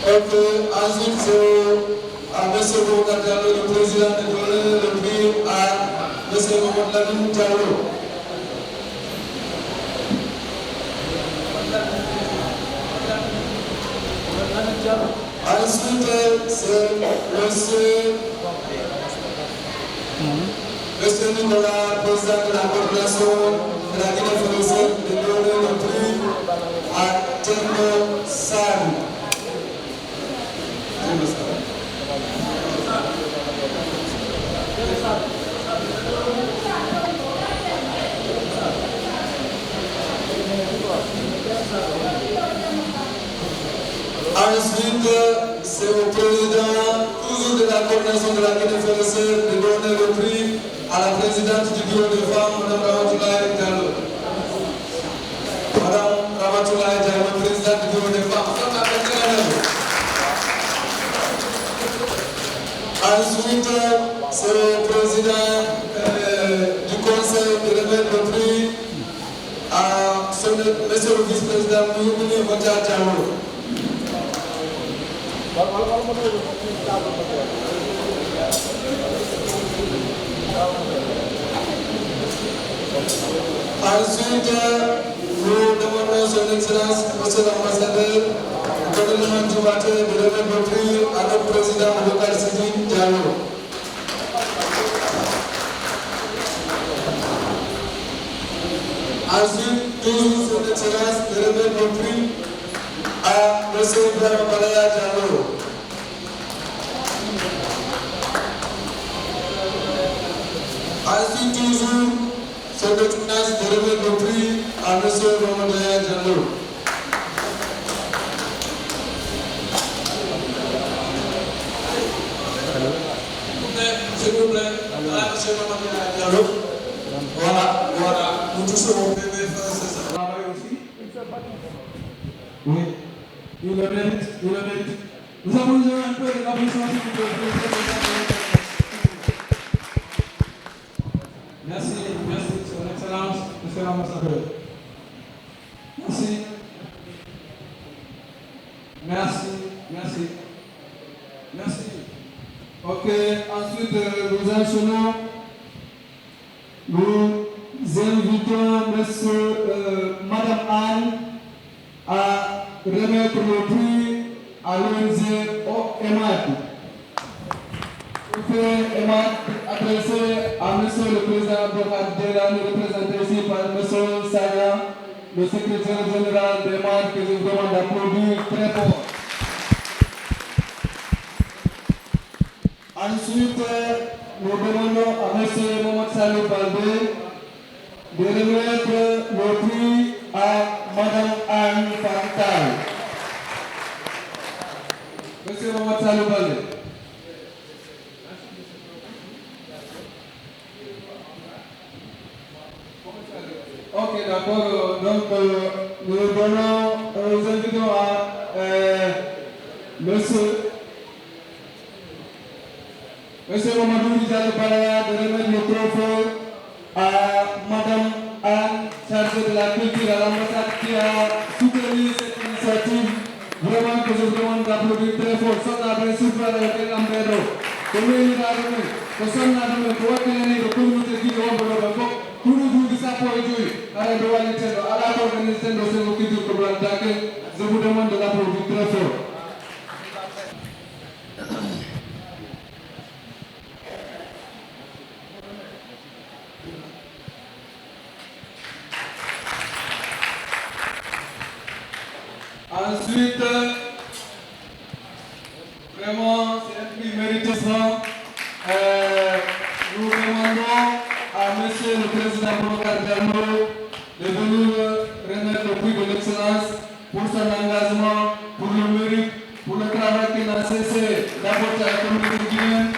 Ok, ensuite, c'est au, à monsieur Boubacar Diallo, le président, de donner le prix à monsieur Mamadou Lamine Diallo. Ensuite, c'est monsieur, monsieur Nicolas, président de la coordination de la Guinée française, de donner le prix à Thierno Sarr. Ensuite, c'est au président, toujours de la coordination de la Guinée F R S R, de donner le prix à la présidente du bureau des femmes, Madame Ramatoulaye Diallo. Madame Ramatoulaye Diallo, présidente du bureau des femmes. Ensuite, c'est au président, euh, du conseil de remettre le prix à son, monsieur le vice-président Moumouni Mota Diallo. Ensuite, nous demandons son excellence, monsieur l'ambassadeur, le gouvernement du matin, de remettre le prix à notre président Boubacar Sidi Diallo. Ensuite, toujours son excellence, de remettre le prix à monsieur Ibrahim Malaya Diallo. Ensuite, toujours, son excellence, de remettre le prix à monsieur Mamadou Yaya Diallo. S'il vous plaît, à monsieur Mamadou Yaya Diallo. Voilà, voilà. Nous touchons au P V F, c'est ça. Oui. Il le mérite, il le mérite. Nous avons besoin un peu de l'applaudissement, s'il vous plaît. Merci, merci, son excellence, monsieur l'ambassadeur. Merci. Merci, merci. Merci. Ok, ensuite, euh, nous enchaînons. Nous invitons monsieur, euh, madame Anne à remettre le prix à l'O N G O-, EMAD. Trophée EMAD adressé à monsieur le président Abdou Khadir Djeylani, représenté ici par monsieur Saya, le secrétaire général d'EMAD, que je vous demande d'applaudir très fort. Ensuite, nous demandons à monsieur Mohamed Salou Baldé de remettre le prix à madame Anne Fatal. Monsieur Mohamed Salou Baldé. Ok, d'accord. Donc, euh, nous donnons, euh, nous invitons à, euh, monsieur, monsieur Mamadou Diallo Balaya de remettre le trophée à madame Anne, chargée de la culture à l'ambassade, qui a soutenu cette initiative. Vraiment que je vous demande d'applaudir très fort. Sonnaaɓe, surtout e ɓe lambeeɗo. Ko weyniraaɗo men, ko sonnaaɗo men, ko wakkilaniiɗo communauté Guinée wonɓe ɗo ɓe fof. Ɗum ɗum duuɓi sappo e jowi, aɗa ɗo wallitee ɗo, alaa ko organise ɗo, senngo culture ko ɗo wallitaake. Je vous demande de l'applaudir très fort. Ensuite, vraiment, c'est un prix mérité. Euh, nous demandons à monsieur le président Boubacar Diallo de venir remettre le prix de l'excellence pour son engagement, pour le mérite, pour le travail qu'il a cessé d'apporter à la communauté guinéenne,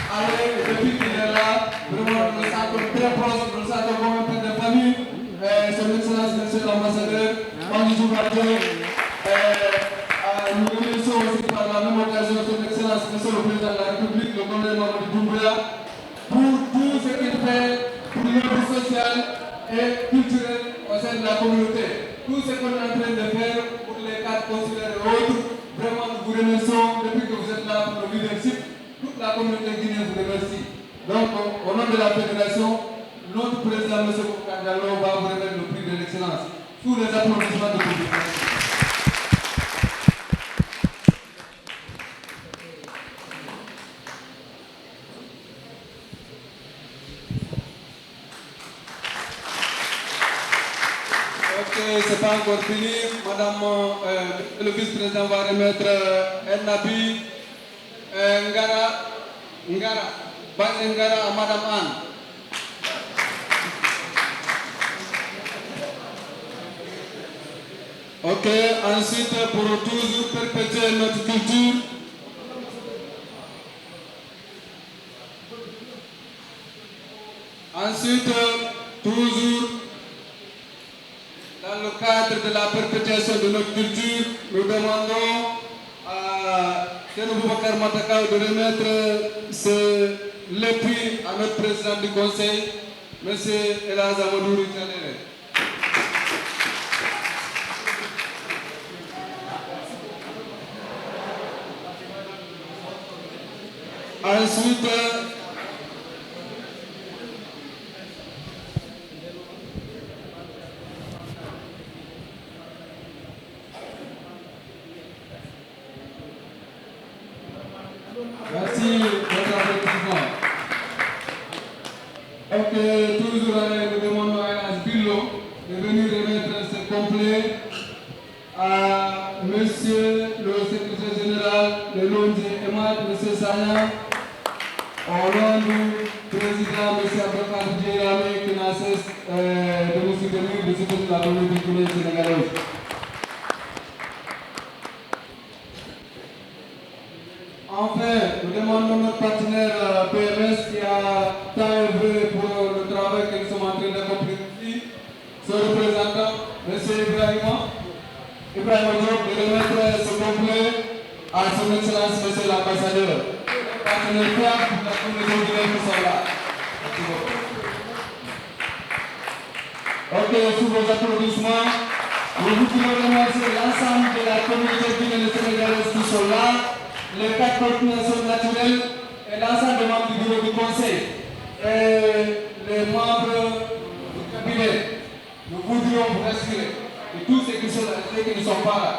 avec, depuis qu'il est là, vraiment, nous le sentons très proche, nous le sentons comme un père de famille. Euh, son Excellence, Monsieur l'Ambassadeur, Bangi Zoubadio, euh, euh, nous remercions aussi par la même occasion son Excellence, Monsieur le Président de la République, le colonel Mamadou Doumbouya, pour tout ce qu'il fait pour l'œuvre sociale et culturelle au sein de la communauté. Tout ce qu'on est en train de faire pour les cadres consulaires et autres, vraiment, nous vous remercions depuis que vous êtes là pour le leadership. Toute la communauté guinéenne vous remercie. Donc, au nom de la fédération, notre président, Monsieur Boubacar Diallo, va vous remettre le prix de l'excellence. Sous les applaudissements de votre Ok, c'est pas encore fini. Madame, euh, le vice-président va remettre, euh, un habit. Euh, ngara, ngara, banni ngara à Madame Anne. Ok, ensuite, pour toujours perpétuer notre culture. Ensuite, toujours dans le cadre de la perpétuation de notre culture, nous demandons à Thierno Boubacar Matakaw de remettre ce, le prix à notre président du conseil, monsieur El Hadj Amadou Ry Thianéré. Ensuite, merci pour votre avertissement. Ok, toujours, euh, nous demandons à El Hadj Billo de venir remettre ce complet à monsieur le secrétaire général de l'O N G EMAD, monsieur Sagna, au nom du président, monsieur Abdelkader Djeïlané, qui n'a cesse, euh, de nous soutenir, de soutenir la communauté guinéenne sénégalaise. Enfin, nous demandons notre partenaire, euh, P M S qui a tant œuvré pour, euh, le travail que nous sommes en train d'accomplir ici, son représentant, monsieur Ibrahima, Ibrahima Diop, de remettre ce complet à son excellence, monsieur l'ambassadeur. Partenaire fiable pour la communauté guinéenne qui sont là. Merci beaucoup. Ok, sous vos applaudissements, nous voudrions remercier l'ensemble de la communauté guinéenne et sénégalaise qui sont là, les quatre coordinations naturelles et l'ensemble des membres du bureau du conseil et les membres du cabinet. Nous voudrions vous rassurer que tous ceux qui sont là, ceux qui ne sont pas là,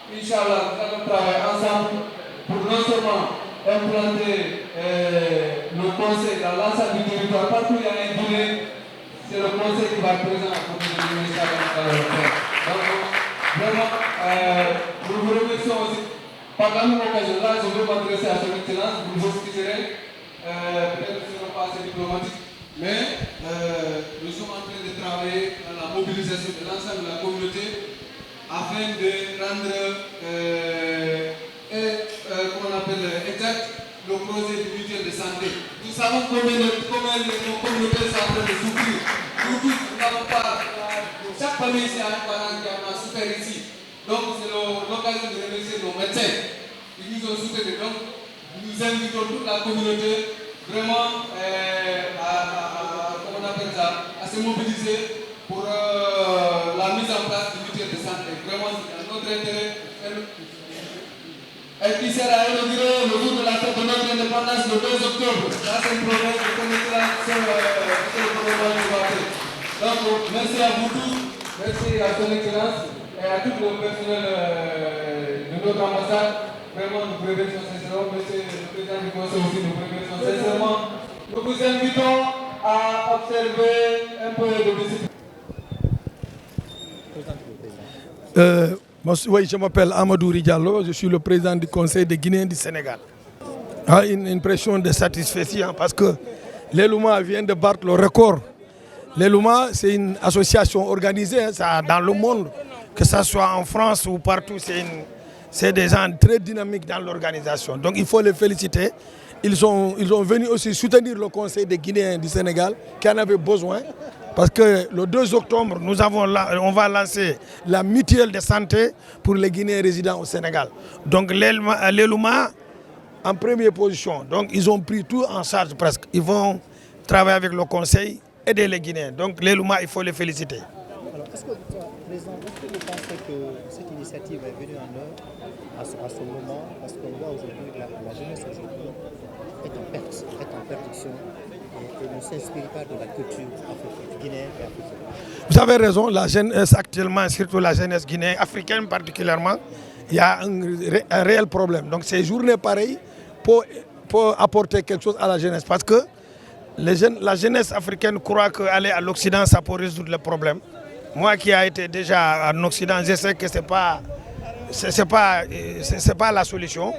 Inch'Allah, nous allons travailler ensemble pour non seulement implanter, euh, le conseil dans l'ensemble du territoire, partout où il y a un Guinéen, c'est le conseil qui va être présent à côté de lui, Inch'Allah, nous allons le faire. Donc, vraiment, euh, nous vous remercions aussi. Par la même occasion, là, je vais m'adresser à son excellence, vous nous excuserez, euh, peut-être nous ne serons pas assez diplomatiques, mais, euh, nous sommes en train de travailler à la mobilisation de l'ensemble de la communauté afin de rendre, euh, et, euh, comment on appelle, euh, exact le projet de mutuelle de santé. Nous savons combien de, combien de, nos communautés sont en train de souffrir. Nous tous, nous n'avons pas, euh, chaque famille ici a un parent qui en a souffert ici. Donc, c'est le, l'occasion de remercier nos médecins. Ils nous ont soutenus. Donc, nous invitons toute la communauté vraiment, euh, à, à, à, comment on appelle ça, à se mobiliser pour, euh, la mise en place du mutuelle de santé. Vraiment, c'est dans notre intérêt. Et qui sera inauguré le jour de la fête de notre indépendance, le deux octobre. Ça, c'est une promesse de connaissance, euh, monsieur le Premier ministre. Donc, merci à vous tous, merci à son excellence et à tout le personnel, euh, de notre ambassade. Vraiment, nous vous remercions sincèrement, monsieur le président du conseil aussi, nous vous remercions sincèrement. Nous vous invitons à observer un peu de discipline. Euh, moi, oui, je m'appelle Amadou Ry Diallo, je suis le président du Conseil des Guinéens du Sénégal. Ah, une, une impression de satisfaction parce que l'ELUMA vient de battre le record. L'ELUMA, c'est une association organisée, hein, ça, dans le monde, que ça soit en France ou partout, c'est une, c'est des gens très dynamiques dans l'organisation. Donc il faut les féliciter. Ils sont, ils ont venu aussi soutenir le Conseil des Guinéens du Sénégal qui en avait besoin. Parce que le deux octobre, nous avons la- on va lancer la mutuelle de santé pour les Guinéens résidant au Sénégal. Donc l'ELMA- l'ELUMA en première position. Donc ils ont pris tout en charge presque. Ils vont travailler avec le Conseil, aider les Guinéens. Donc l'ELUMA, il faut les féliciter. Alors, est-ce que, président, est-ce que vous pensez que cette initiative est venue en heure à ce, à ce moment ? Parce qu'on voit aujourd'hui que la, la jeunesse aujourd'hui est en perte, est en perdition et, et ne s'inspire pas de la culture africaine, guinéenne et africaine. Vous avez raison, la jeunesse actuellement, surtout la jeunesse guinéenne, africaine particulièrement, il y a un, ré- un réel problème. Donc ces journées pareilles pour, pour apporter quelque chose à la jeunesse. Parce que les jeunes, la jeunesse africaine croit qu'aller à l'Occident, ça peut résoudre le problème. Moi qui a été déjà en Occident, je sais que c'est pas, c'est, c'est pas, euh, c'est, c'est pas la solution.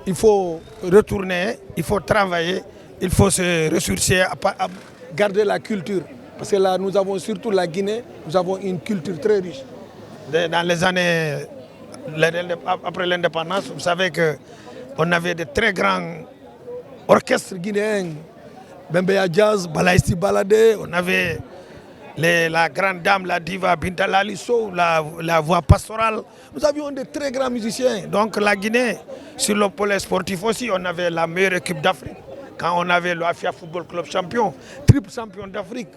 Il faut retourner, il faut travailler, il faut se ressourcer, à pa- à garder la culture. Parce que là, nous avons surtout la Guinée, nous avons une culture très riche. De- dans les années, les- les- après l'indépendance, vous savez que on avait de très grands orchestres guinéens, Bembeya Jazz, Balaïsti Baladé, on avait les- la grande dame, la diva Binta Lali Sow, la, la voix pastorale. Nous avions de très grands musiciens. Donc la Guinée, sur le pôle sportif aussi, on avait la meilleure équipe d'Afrique. Quand on avait le Afia Football Club champion, triple champion d'Afrique.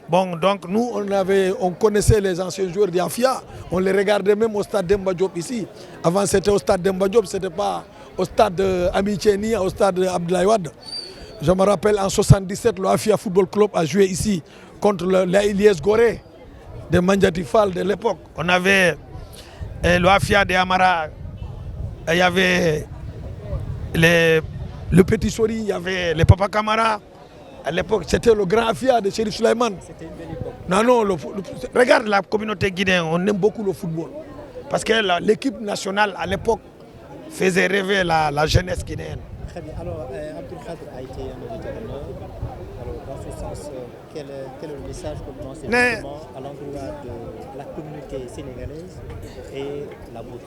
Bon, donc nous, on avait, on connaissait les anciens joueurs de Afia, on les regardait même au stade Demba Diop ici. Avant, c'était au stade Demba Diop, c'était pas au stade euh, Amitié ni au stade Abdoulaye Wade. Je me rappelle en soixante-dix-sept, le Afia Football Club a joué ici contre le, l'A L I S Gorée de Mandiati Fall de l'époque. On avait euh, le Afia de Amara, il y avait les, le Petit Sori, il y avait les Papa Camara. À l'époque, c'était le grand Afia de Chérif Souleymane. C'était une belle époque. Non, non, le- le- regarde la communauté guinéenne, on aime beaucoup le football. Parce que la- l'équipe nationale, à l'époque, faisait rêver la, la jeunesse guinéenne. Très bien. Alors, euh, Abdoul Khadr a été un auditeur d'honneur. Alors, dans ce sens, euh, quel, est- quel est le message que vous lancez Mais- justement à l'endroit de la communauté sénégalaise et la vôtre?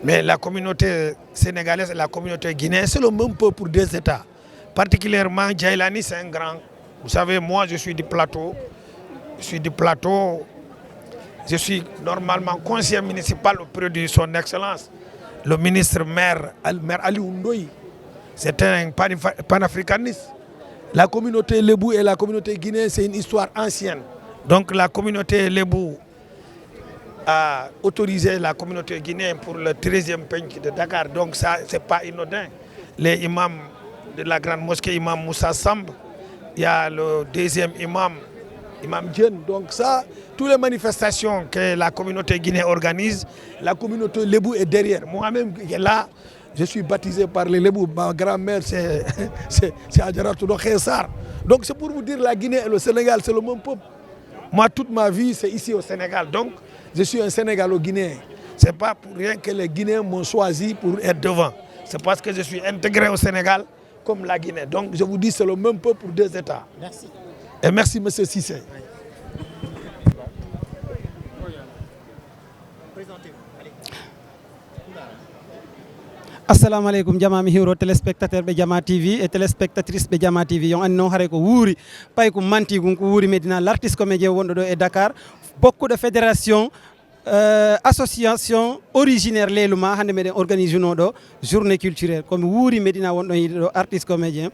Mais la communauté sénégalaise et la communauté guinéenne, c'est le même peuple pour deux États. Particulièrement, Djaïlani, c'est un grand. Vous savez, moi, je suis du plateau. Je suis du plateau. Je suis normalement conseiller municipal auprès de son excellence, le ministre maire, Al- maire Ali Oundoy. C'est un panafricaniste. La communauté Lebou et la communauté guinéenne, c'est une histoire ancienne. Donc la communauté Lebou a autorisé la communauté guinéenne pour le treizième penc de Dakar. Donc ça, c'est pas inodin. Les imams de la grande mosquée, imam Moussa Samb, il y a le deuxième imam, imam Diène. Donc ça, toutes les manifestations que la communauté guinéenne organise, la communauté Lebou est derrière. Moi-même, qui est là, je suis baptisé par les Lebou. Ma grand-mère, c'est, c'est, c'est Adjaratou Rokhaya Sarr. Donc c'est pour vous dire, la Guinée et le Sénégal, c'est le même peuple. Moi, toute ma vie, c'est ici au Sénégal. Donc, je suis un Sénégalo-guinéen. C'est pas pour rien que les Guinéens m'ont choisi pour être devant. C'est parce que je suis intégré au Sénégal comme la Guinée. Donc, je vous dis, c'est le même peuple pour deux États. Merci. Et merci, monsieur Cissé. Assalamu aleykum, jamaa, mi hiwro téléspectateur ɓe Jamaa T V e téléspectatrice ɓe Jamaa T V. Yon anndi non, haray ko wuuri paykum mantiigun, ko wuuri Médina, l'artiste comédien wonɗo ɗo e Dakar, bokkuɗo fédération, euh, association originaire Leeluma. Hannde meɗen organise unoo ɗo journée culturelle. Ko mi wuuri Médina wonɗo yiide ɗo, artiste comédien.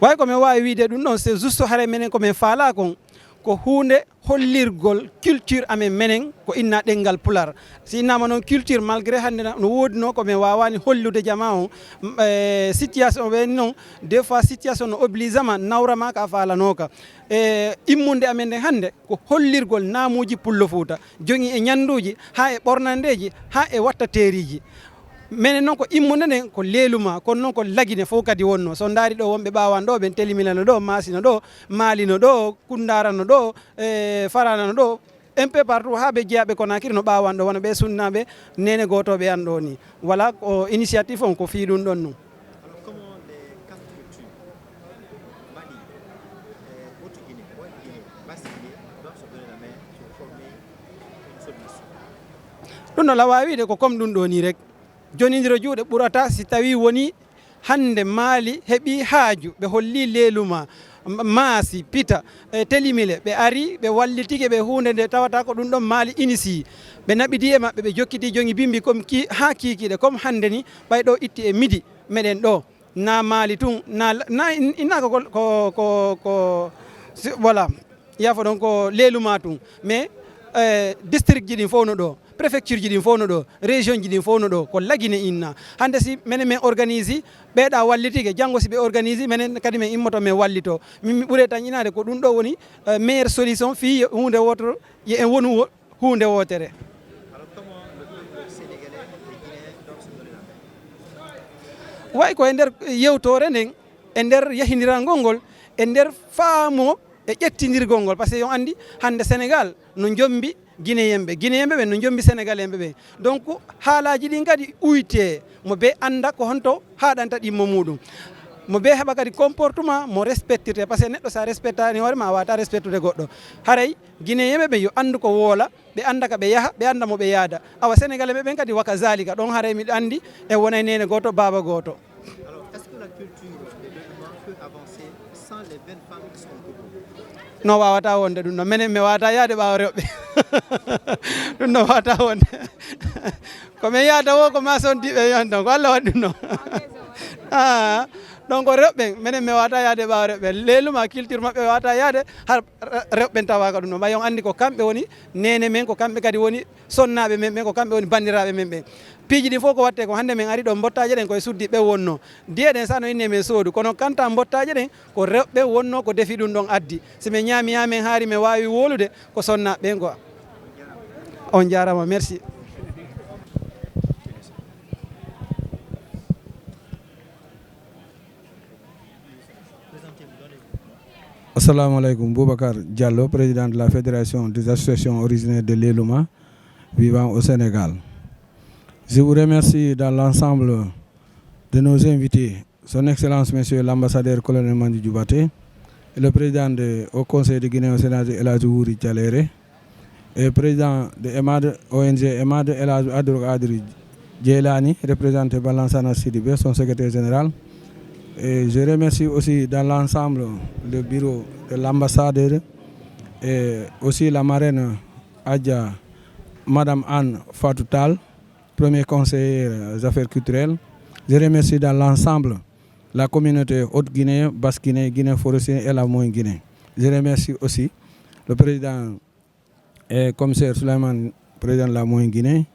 Way ko mi waawi wiide ɗum ɗon, c'est juste haray menen ko min faalaa kon, ko huunde hollirgol culture amen menen ko inna ɗenngal Pular. Si innaama noon culture, malgré hannde na- no woodunoo ko min waawaani hollude jamaa on, m- e situation ɓen noon, des fois situation no oblige ma, nawra ma ka a faalanooka. E immunde amen nden hannde ko hollirgol naamuuji Pullo Fuuta, jogi e ñannduuji, haa e ɓornandeeji, haa e wattateeriiji. Menen non ko immunde nden ko Leeluma, kono non ko Lagine fof kadi wonnoo. So on ndaari ɗo, wonɓe ɓaawan ɗo, ɓen Telimila no ɗo, Maasi no ɗo, Maali no ɗo, Kunndaara no ɗo, e Farana no ɗo, un peu partout, haa ɓe jeyaaɓe Konaakiri no ɓaawan ɗo, wano ɓe sunnaaɓe neene gootooɓe an ɗo ni. Voilà, ko initiative on ko fii ɗum ɗon nun. Ɗum no lawaa wiide ko comme ɗum ɗo nii rek. Jonindiro juuɗe ɓurata si tawii wonii hannde Maali heɓii haaju, ɓe hollii Leeluma, M- Maasi, Pita, e Telimile, ɓe arii, ɓe wallitike ɓe huunde nde tawata ko ɗum ɗon Maali inisii. Ɓe naɓidii e maɓɓe, ɓe jokkitii jogi bimbi comme ki haa kiikiiɗe, comme hannde ni, ɓay ɗo itti e midi meɗen ɗo. Na Maali tun, na, na in- innaaka ko, ko, ko, ko si- voilà, yaafo ɗon ko Leeluma tun. Mais eh, district ji ɗin fof no ɗo, préfecture ji ɗin fof no ɗo, région ji ɗin fof no ɗo, ko Lagine inna. Hannde si menen men organise, ɓeeɗa wallitike, janngo si ɓe organise, menen kadi men immoto men wallito. Min mi ɓure tan inaade ko ɗum ɗo woni eh, meilleure solution fii yo huunde wootere, yo en wonu wo- huunde wootere. Way ko e nder yewtoore nden, e nder yahindirangol ngol, e nder faamo e ƴettindirgol ngol, parce que yo anndi hannde Sénégal no jombi Guinéen ɓe, Guinéen ɓe ɓen no jombi Sénégalais ɓe ɓen. Donc haalaaji ɗin kadi uytee, mo bee annda ko honto haaɗanta ɗimmo muuɗum. Mo bee heɓa kadi comportement mo respectirte, parce que neɗɗo, so a respectaani hoore ma, a waawataa respectude goɗɗo. Haray Guinéen ɓe ɓen yo anndu ko woola, ɓe annda ka ɓe yaha, ɓe annda mo ɓe yaada. Awa Senegalais ɓe ɓen kadi wa kazalika, ɗon haray miɗo anndi en wonay neene gooto, baaba gooto. Alors, est-ce que la culture de Leluma peut avancer sans les vingt femmes qui sont au Togo? No waawataa wonde ɗum ɗon. Menen mi waawataa yaade ɓaawo rewɓe. Ɗum ɗon waawataa wonde. Ko men yahata woo, ko maçon diiɓe yahata, ko Alla waɗi ɗum ɗon. Ah, donc rewɓe ɓen, menen mi waawataa yaade ɓaawo rewɓe ɓen. Leluma culture maɓɓe waawataa yaade, har re-, rewɓe ɓen tawaaka ɗum ɗon. Ɓay on anndi ko kamɓe woni neene men, ko kamɓe kadi woni sonnaaɓe men ɓen, ko kamɓe woni banndiraaɓe men ɓen. Piiji ɗin fof ko waɗtee ko hannde men ari ɗo, mbottaaje ɗen ko e suddi ɓe wonnoo. Diye ɗen sano inne men soodu, kono kanta mbottaaje ɗen ko rewɓe wonnoo ko defi ɗum ɗon addi. Si men ñaami haa men haari men waawi wowlude, ko sonnaaɓe ɓen quoi. On jaaraama, merci. Assalamu alaikum, Boubacar Diallo, président de la Fédération des associations originaires de Leluma vivant au Sénégal. Je vous remercie dans l'ensemble de nos invités, Son Excellence Monsieur l'ambassadeur colonel Mandiou Dioubate, et le président de, au Conseil de Guinée au Sénat, El Hadj Wuri Dialere, et président de EMAD, O N G EMAD, El Hadj Abdou Kadri Djeylani, représenté par Lansana Sidibé, son secrétaire général. Et je remercie aussi dans l'ensemble le bureau de l'ambassadeur et aussi la marraine Adja, Madame Anne Fatou Tall, premier conseiller aux affaires culturelles. Je remercie dans l'ensemble la communauté Haute-Guinée, Basse-Guinée, Guinée forestière et la Moyenne-Guinée. Je remercie aussi le président et commissaire Souleymane, président de la Moyenne-Guinée,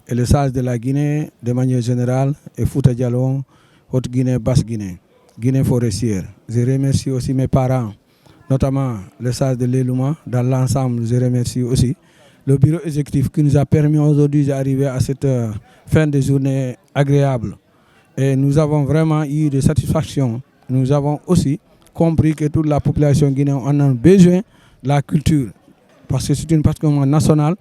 et le sage de la Guinée de manière générale, et Fouta Djallon, Haute-Guinée, Basse-Guinée, Guinée forestière. Je remercie aussi mes parents, notamment le sage de Leluma, dans l'ensemble, je remercie aussi le bureau exécutif qui nous a permis aujourd'hui d'arriver à cette, euh, fin de journée agréable. Et nous avons vraiment eu de satisfaction. Nous avons aussi compris que toute la population guinéenne en a besoin de la culture. Parce que c'est une patrimoine national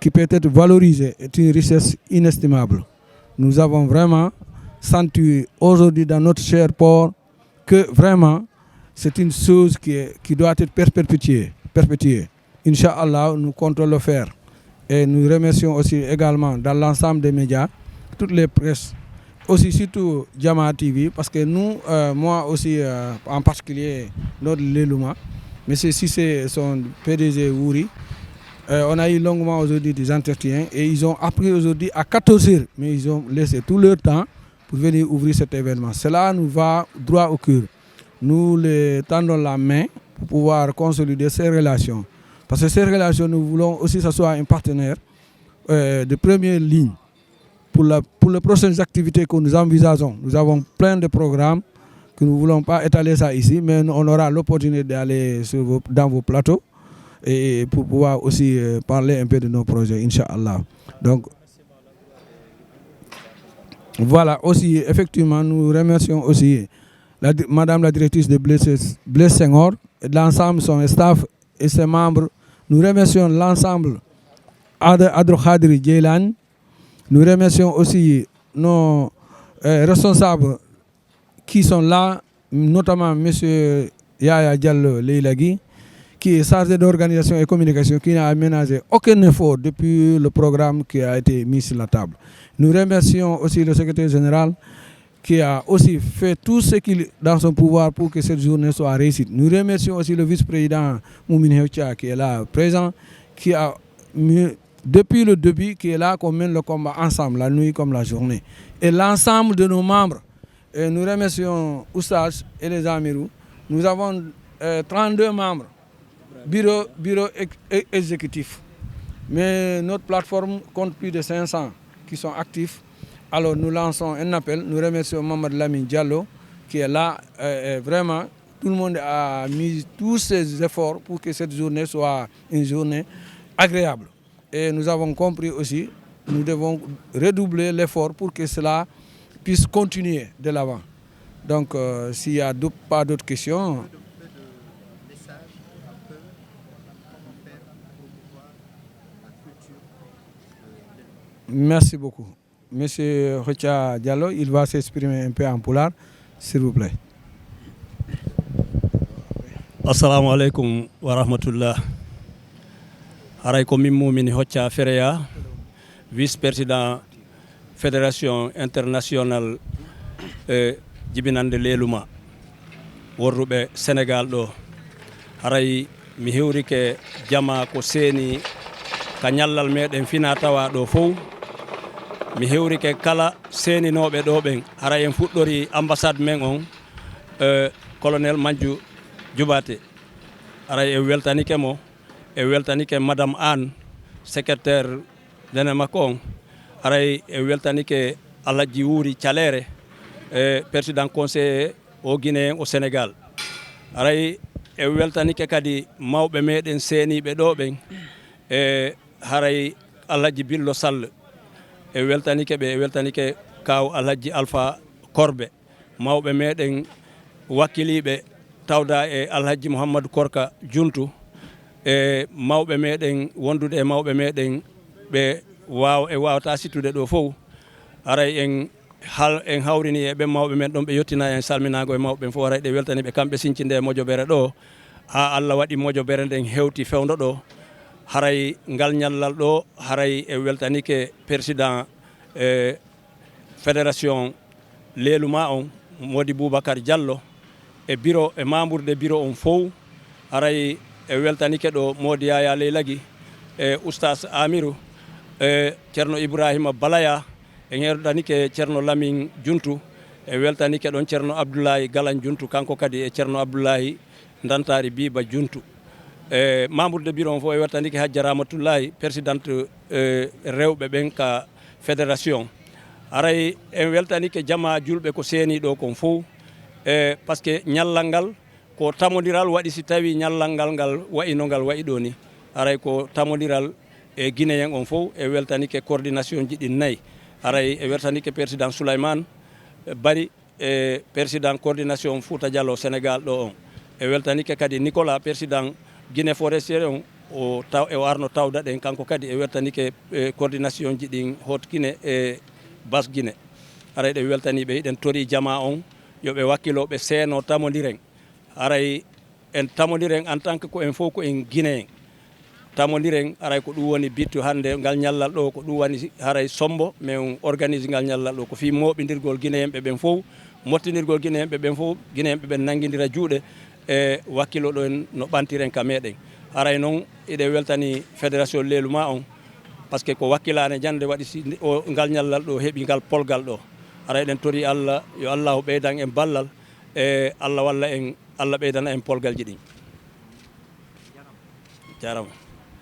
qui peut être valorisé, est une richesse inestimable. Nous avons vraiment senti aujourd'hui dans notre cher port que vraiment, c'est une chose qui est, qui doit être perpétuée, perpétuée. Inch'Allah, nous comptons le faire. Et nous remercions aussi également dans l'ensemble des médias, toutes les presses, aussi surtout Jama T V, parce que nous, euh, moi aussi, euh, en particulier, notre Leluma, Monsieur Cissé, son P D G Wuri, euh, on a eu longuement aujourd'hui des entretiens et ils ont appris aujourd'hui à quatorze heures, mais ils ont laissé tout leur temps pour venir ouvrir cet événement. Cela nous va droit au cœur. Nous les tendons la main pour pouvoir consolider ces relations. Parce que ces relations, nous voulons aussi que ce soit un partenaire, euh, de première ligne pour la, pour les prochaines activités que nous envisageons. Nous avons plein de programmes que nous ne voulons pas étaler ça ici, mais nous, on aura l'opportunité d'aller sur vos, dans vos plateaux et pour pouvoir aussi, euh, parler un peu de nos projets, Inch'Allah. Donc, voilà, aussi, effectivement, nous remercions aussi la di-, Madame la directrice de Blaise, Blaise Senghor, et l'ensemble son staff et ses membres. Nous remercions l'ensemble Ad-, Abdou Khadri Djeylani. Nous remercions aussi nos, euh, responsables qui sont là, notamment Monsieur Yaya Diallo Leilagui, qui est chargé d'organisation et communication, qui n'a aménagé aucun effort depuis le programme qui a été mis sur la table. Nous remercions aussi le secrétaire général qui a aussi fait tout ce qu'il dans son pouvoir pour que cette journée soit réussie. Nous remercions aussi le vice-président Moumine Heucha qui est là présent, qui a mis, depuis le début, qui est là, qu'on mène le combat ensemble, la nuit comme la journée. Et l'ensemble de nos membres, et nous remercions Oustaz et les Amirous. Nous avons, euh, trente-deux membres, bureau, bureau ex-, e-, exécutif. Mais notre plateforme compte plus de cinq cents qui sont actifs. Alors nous lançons un appel. Nous remercions Mohamed Lamine Diallo qui est là. Euh, euh, vraiment, tout le monde a mis tous ses efforts pour que cette journée soit une journée agréable. Et nous avons compris aussi, nous devons redoubler l'effort pour que cela puisse continuer de l'avant. Donc, euh, s'il y a d'au-, pas d'autres questions. Merci beaucoup. Monsieur Hocha Diallo, il va s'exprimer un peu en pulaar, s'il vous plaît. Assalamu aleykum wa rahmatullah. Haray ko min mumini Hocca Fereya, vice-président Fédération Internationale, eh, jibinande leeluma worruɓe Senegaal ɗoo. Haray mi hewrike jamaa ko seeni ka ñallal meɗen fina tawa ɗoo fow. Mi hewrike kala seeninooɓe ɗoo ɓen. Haray en fuɗɗori ambassade men on, eh, Colonel Manju Jubaate. Haray en weltanike mo, en weltanike Madame Anne, secrétaire dene makko on. Haray en weltanike Alhaji Wuuri Caleere, eh, président conseiller o Guinéen o Sénégal. Haray en weltanike kadi mawɓe meɗen seeniiɓe ɗoo ɓen, e haray Alhaji Billo Sall. En weltanike ɓe, en weltanike kaaw Alhaji Alfa Korbe. Mawɓe meɗen wakkiliiɓe tawda e Alhaji Muhammadu Korka Juntu, e mawɓe meɗen wondude e mawɓe meɗen ɓe waaw-, en waawata sittude ɗoo fow. Haray en hal-, en hawrini e ɓen mawɓe men ɗon, ɓe yottina en salminaango e mawɓe ɓen fow. Haray ɗe weltani ɓe kamɓe sincinde e mojobere ɗoo, haa Alla waɗi mojobere nden hewti fewndo ɗoo. Haray ngal ñallal ɗoo, haray en weltanike président, e fédération leelu maa on, Modi Boubacar Diallo, e biro, e membre de biro on fow. Haray en weltanike ɗoo Modi Yaya Leylagi, e Oustaz Amiru, e Ceerno Ibrahima Balaya, en weltanike Ceerno Lamin Juntu, en weltanike ɗon Ceerno Abdullahi Galan Juntu, kanko kadi e Ceerno Abdullahi Ndantaari Biiba Juntu. E membre de biro on fow, en weltanike Hajja Ramatullahi, présidente, e rewɓe ɓen ka fédération. Haray en weltanike jamaa julɓe ko seeni ɗoo kon fow. E parce que ñallal ngal ko tamondiral waɗi, si tawi ñallal ngal ngal wa'i no ngal wa'i ɗoo ni. Haray ko tamondiral e Guinéen on fow, e weltanike coordination ji ɗin nayi. Haray e weltanike président Souleymane Bari, e président coordination Fouta Djallon Sénégal ɗoo on. E weltanike kadi Nicolas, président Guinée Forestière on, o taw-, e o arno tawda ɗen, kanko kadi e weltanike, e coordination ji ɗin Haute Guinée e Basse Guinée. Haray ɗe weltanii ɓe, hiɗen torii jamaa on, yo ɓe wakkilo, ɓe seeno, tamondiren. Haray en tamondiren en tant que ko en fow ko en Guinéen. Tamondiren, haray ko ɗum woni bittu hannde ngal ñallal ɗoo, ko ɗum woni haray sombo, men organise ngal ñallal ɗoo. Ko fii mooɓindirgol Guinéenɓe ɓen fow, mottindirgol Guinéenɓe ɓen fow, Guinéenɓe ɓen nanngindira juuɗe e wakkilo ɗo en no ɓantiren ka meɗen. Haray non, hiɗen weltani Fédération Leelu Maa on, parce que ko wakkilaane jannde waɗi si o, ngal ñallal ɗoo heɓi ngal polgal ɗoo. Haray eɗen torii Alla, yo Allaahu ɓeydan en ballal, e Alla walla en, Alla ɓeydana en polgalji ɗin. Jaaraama.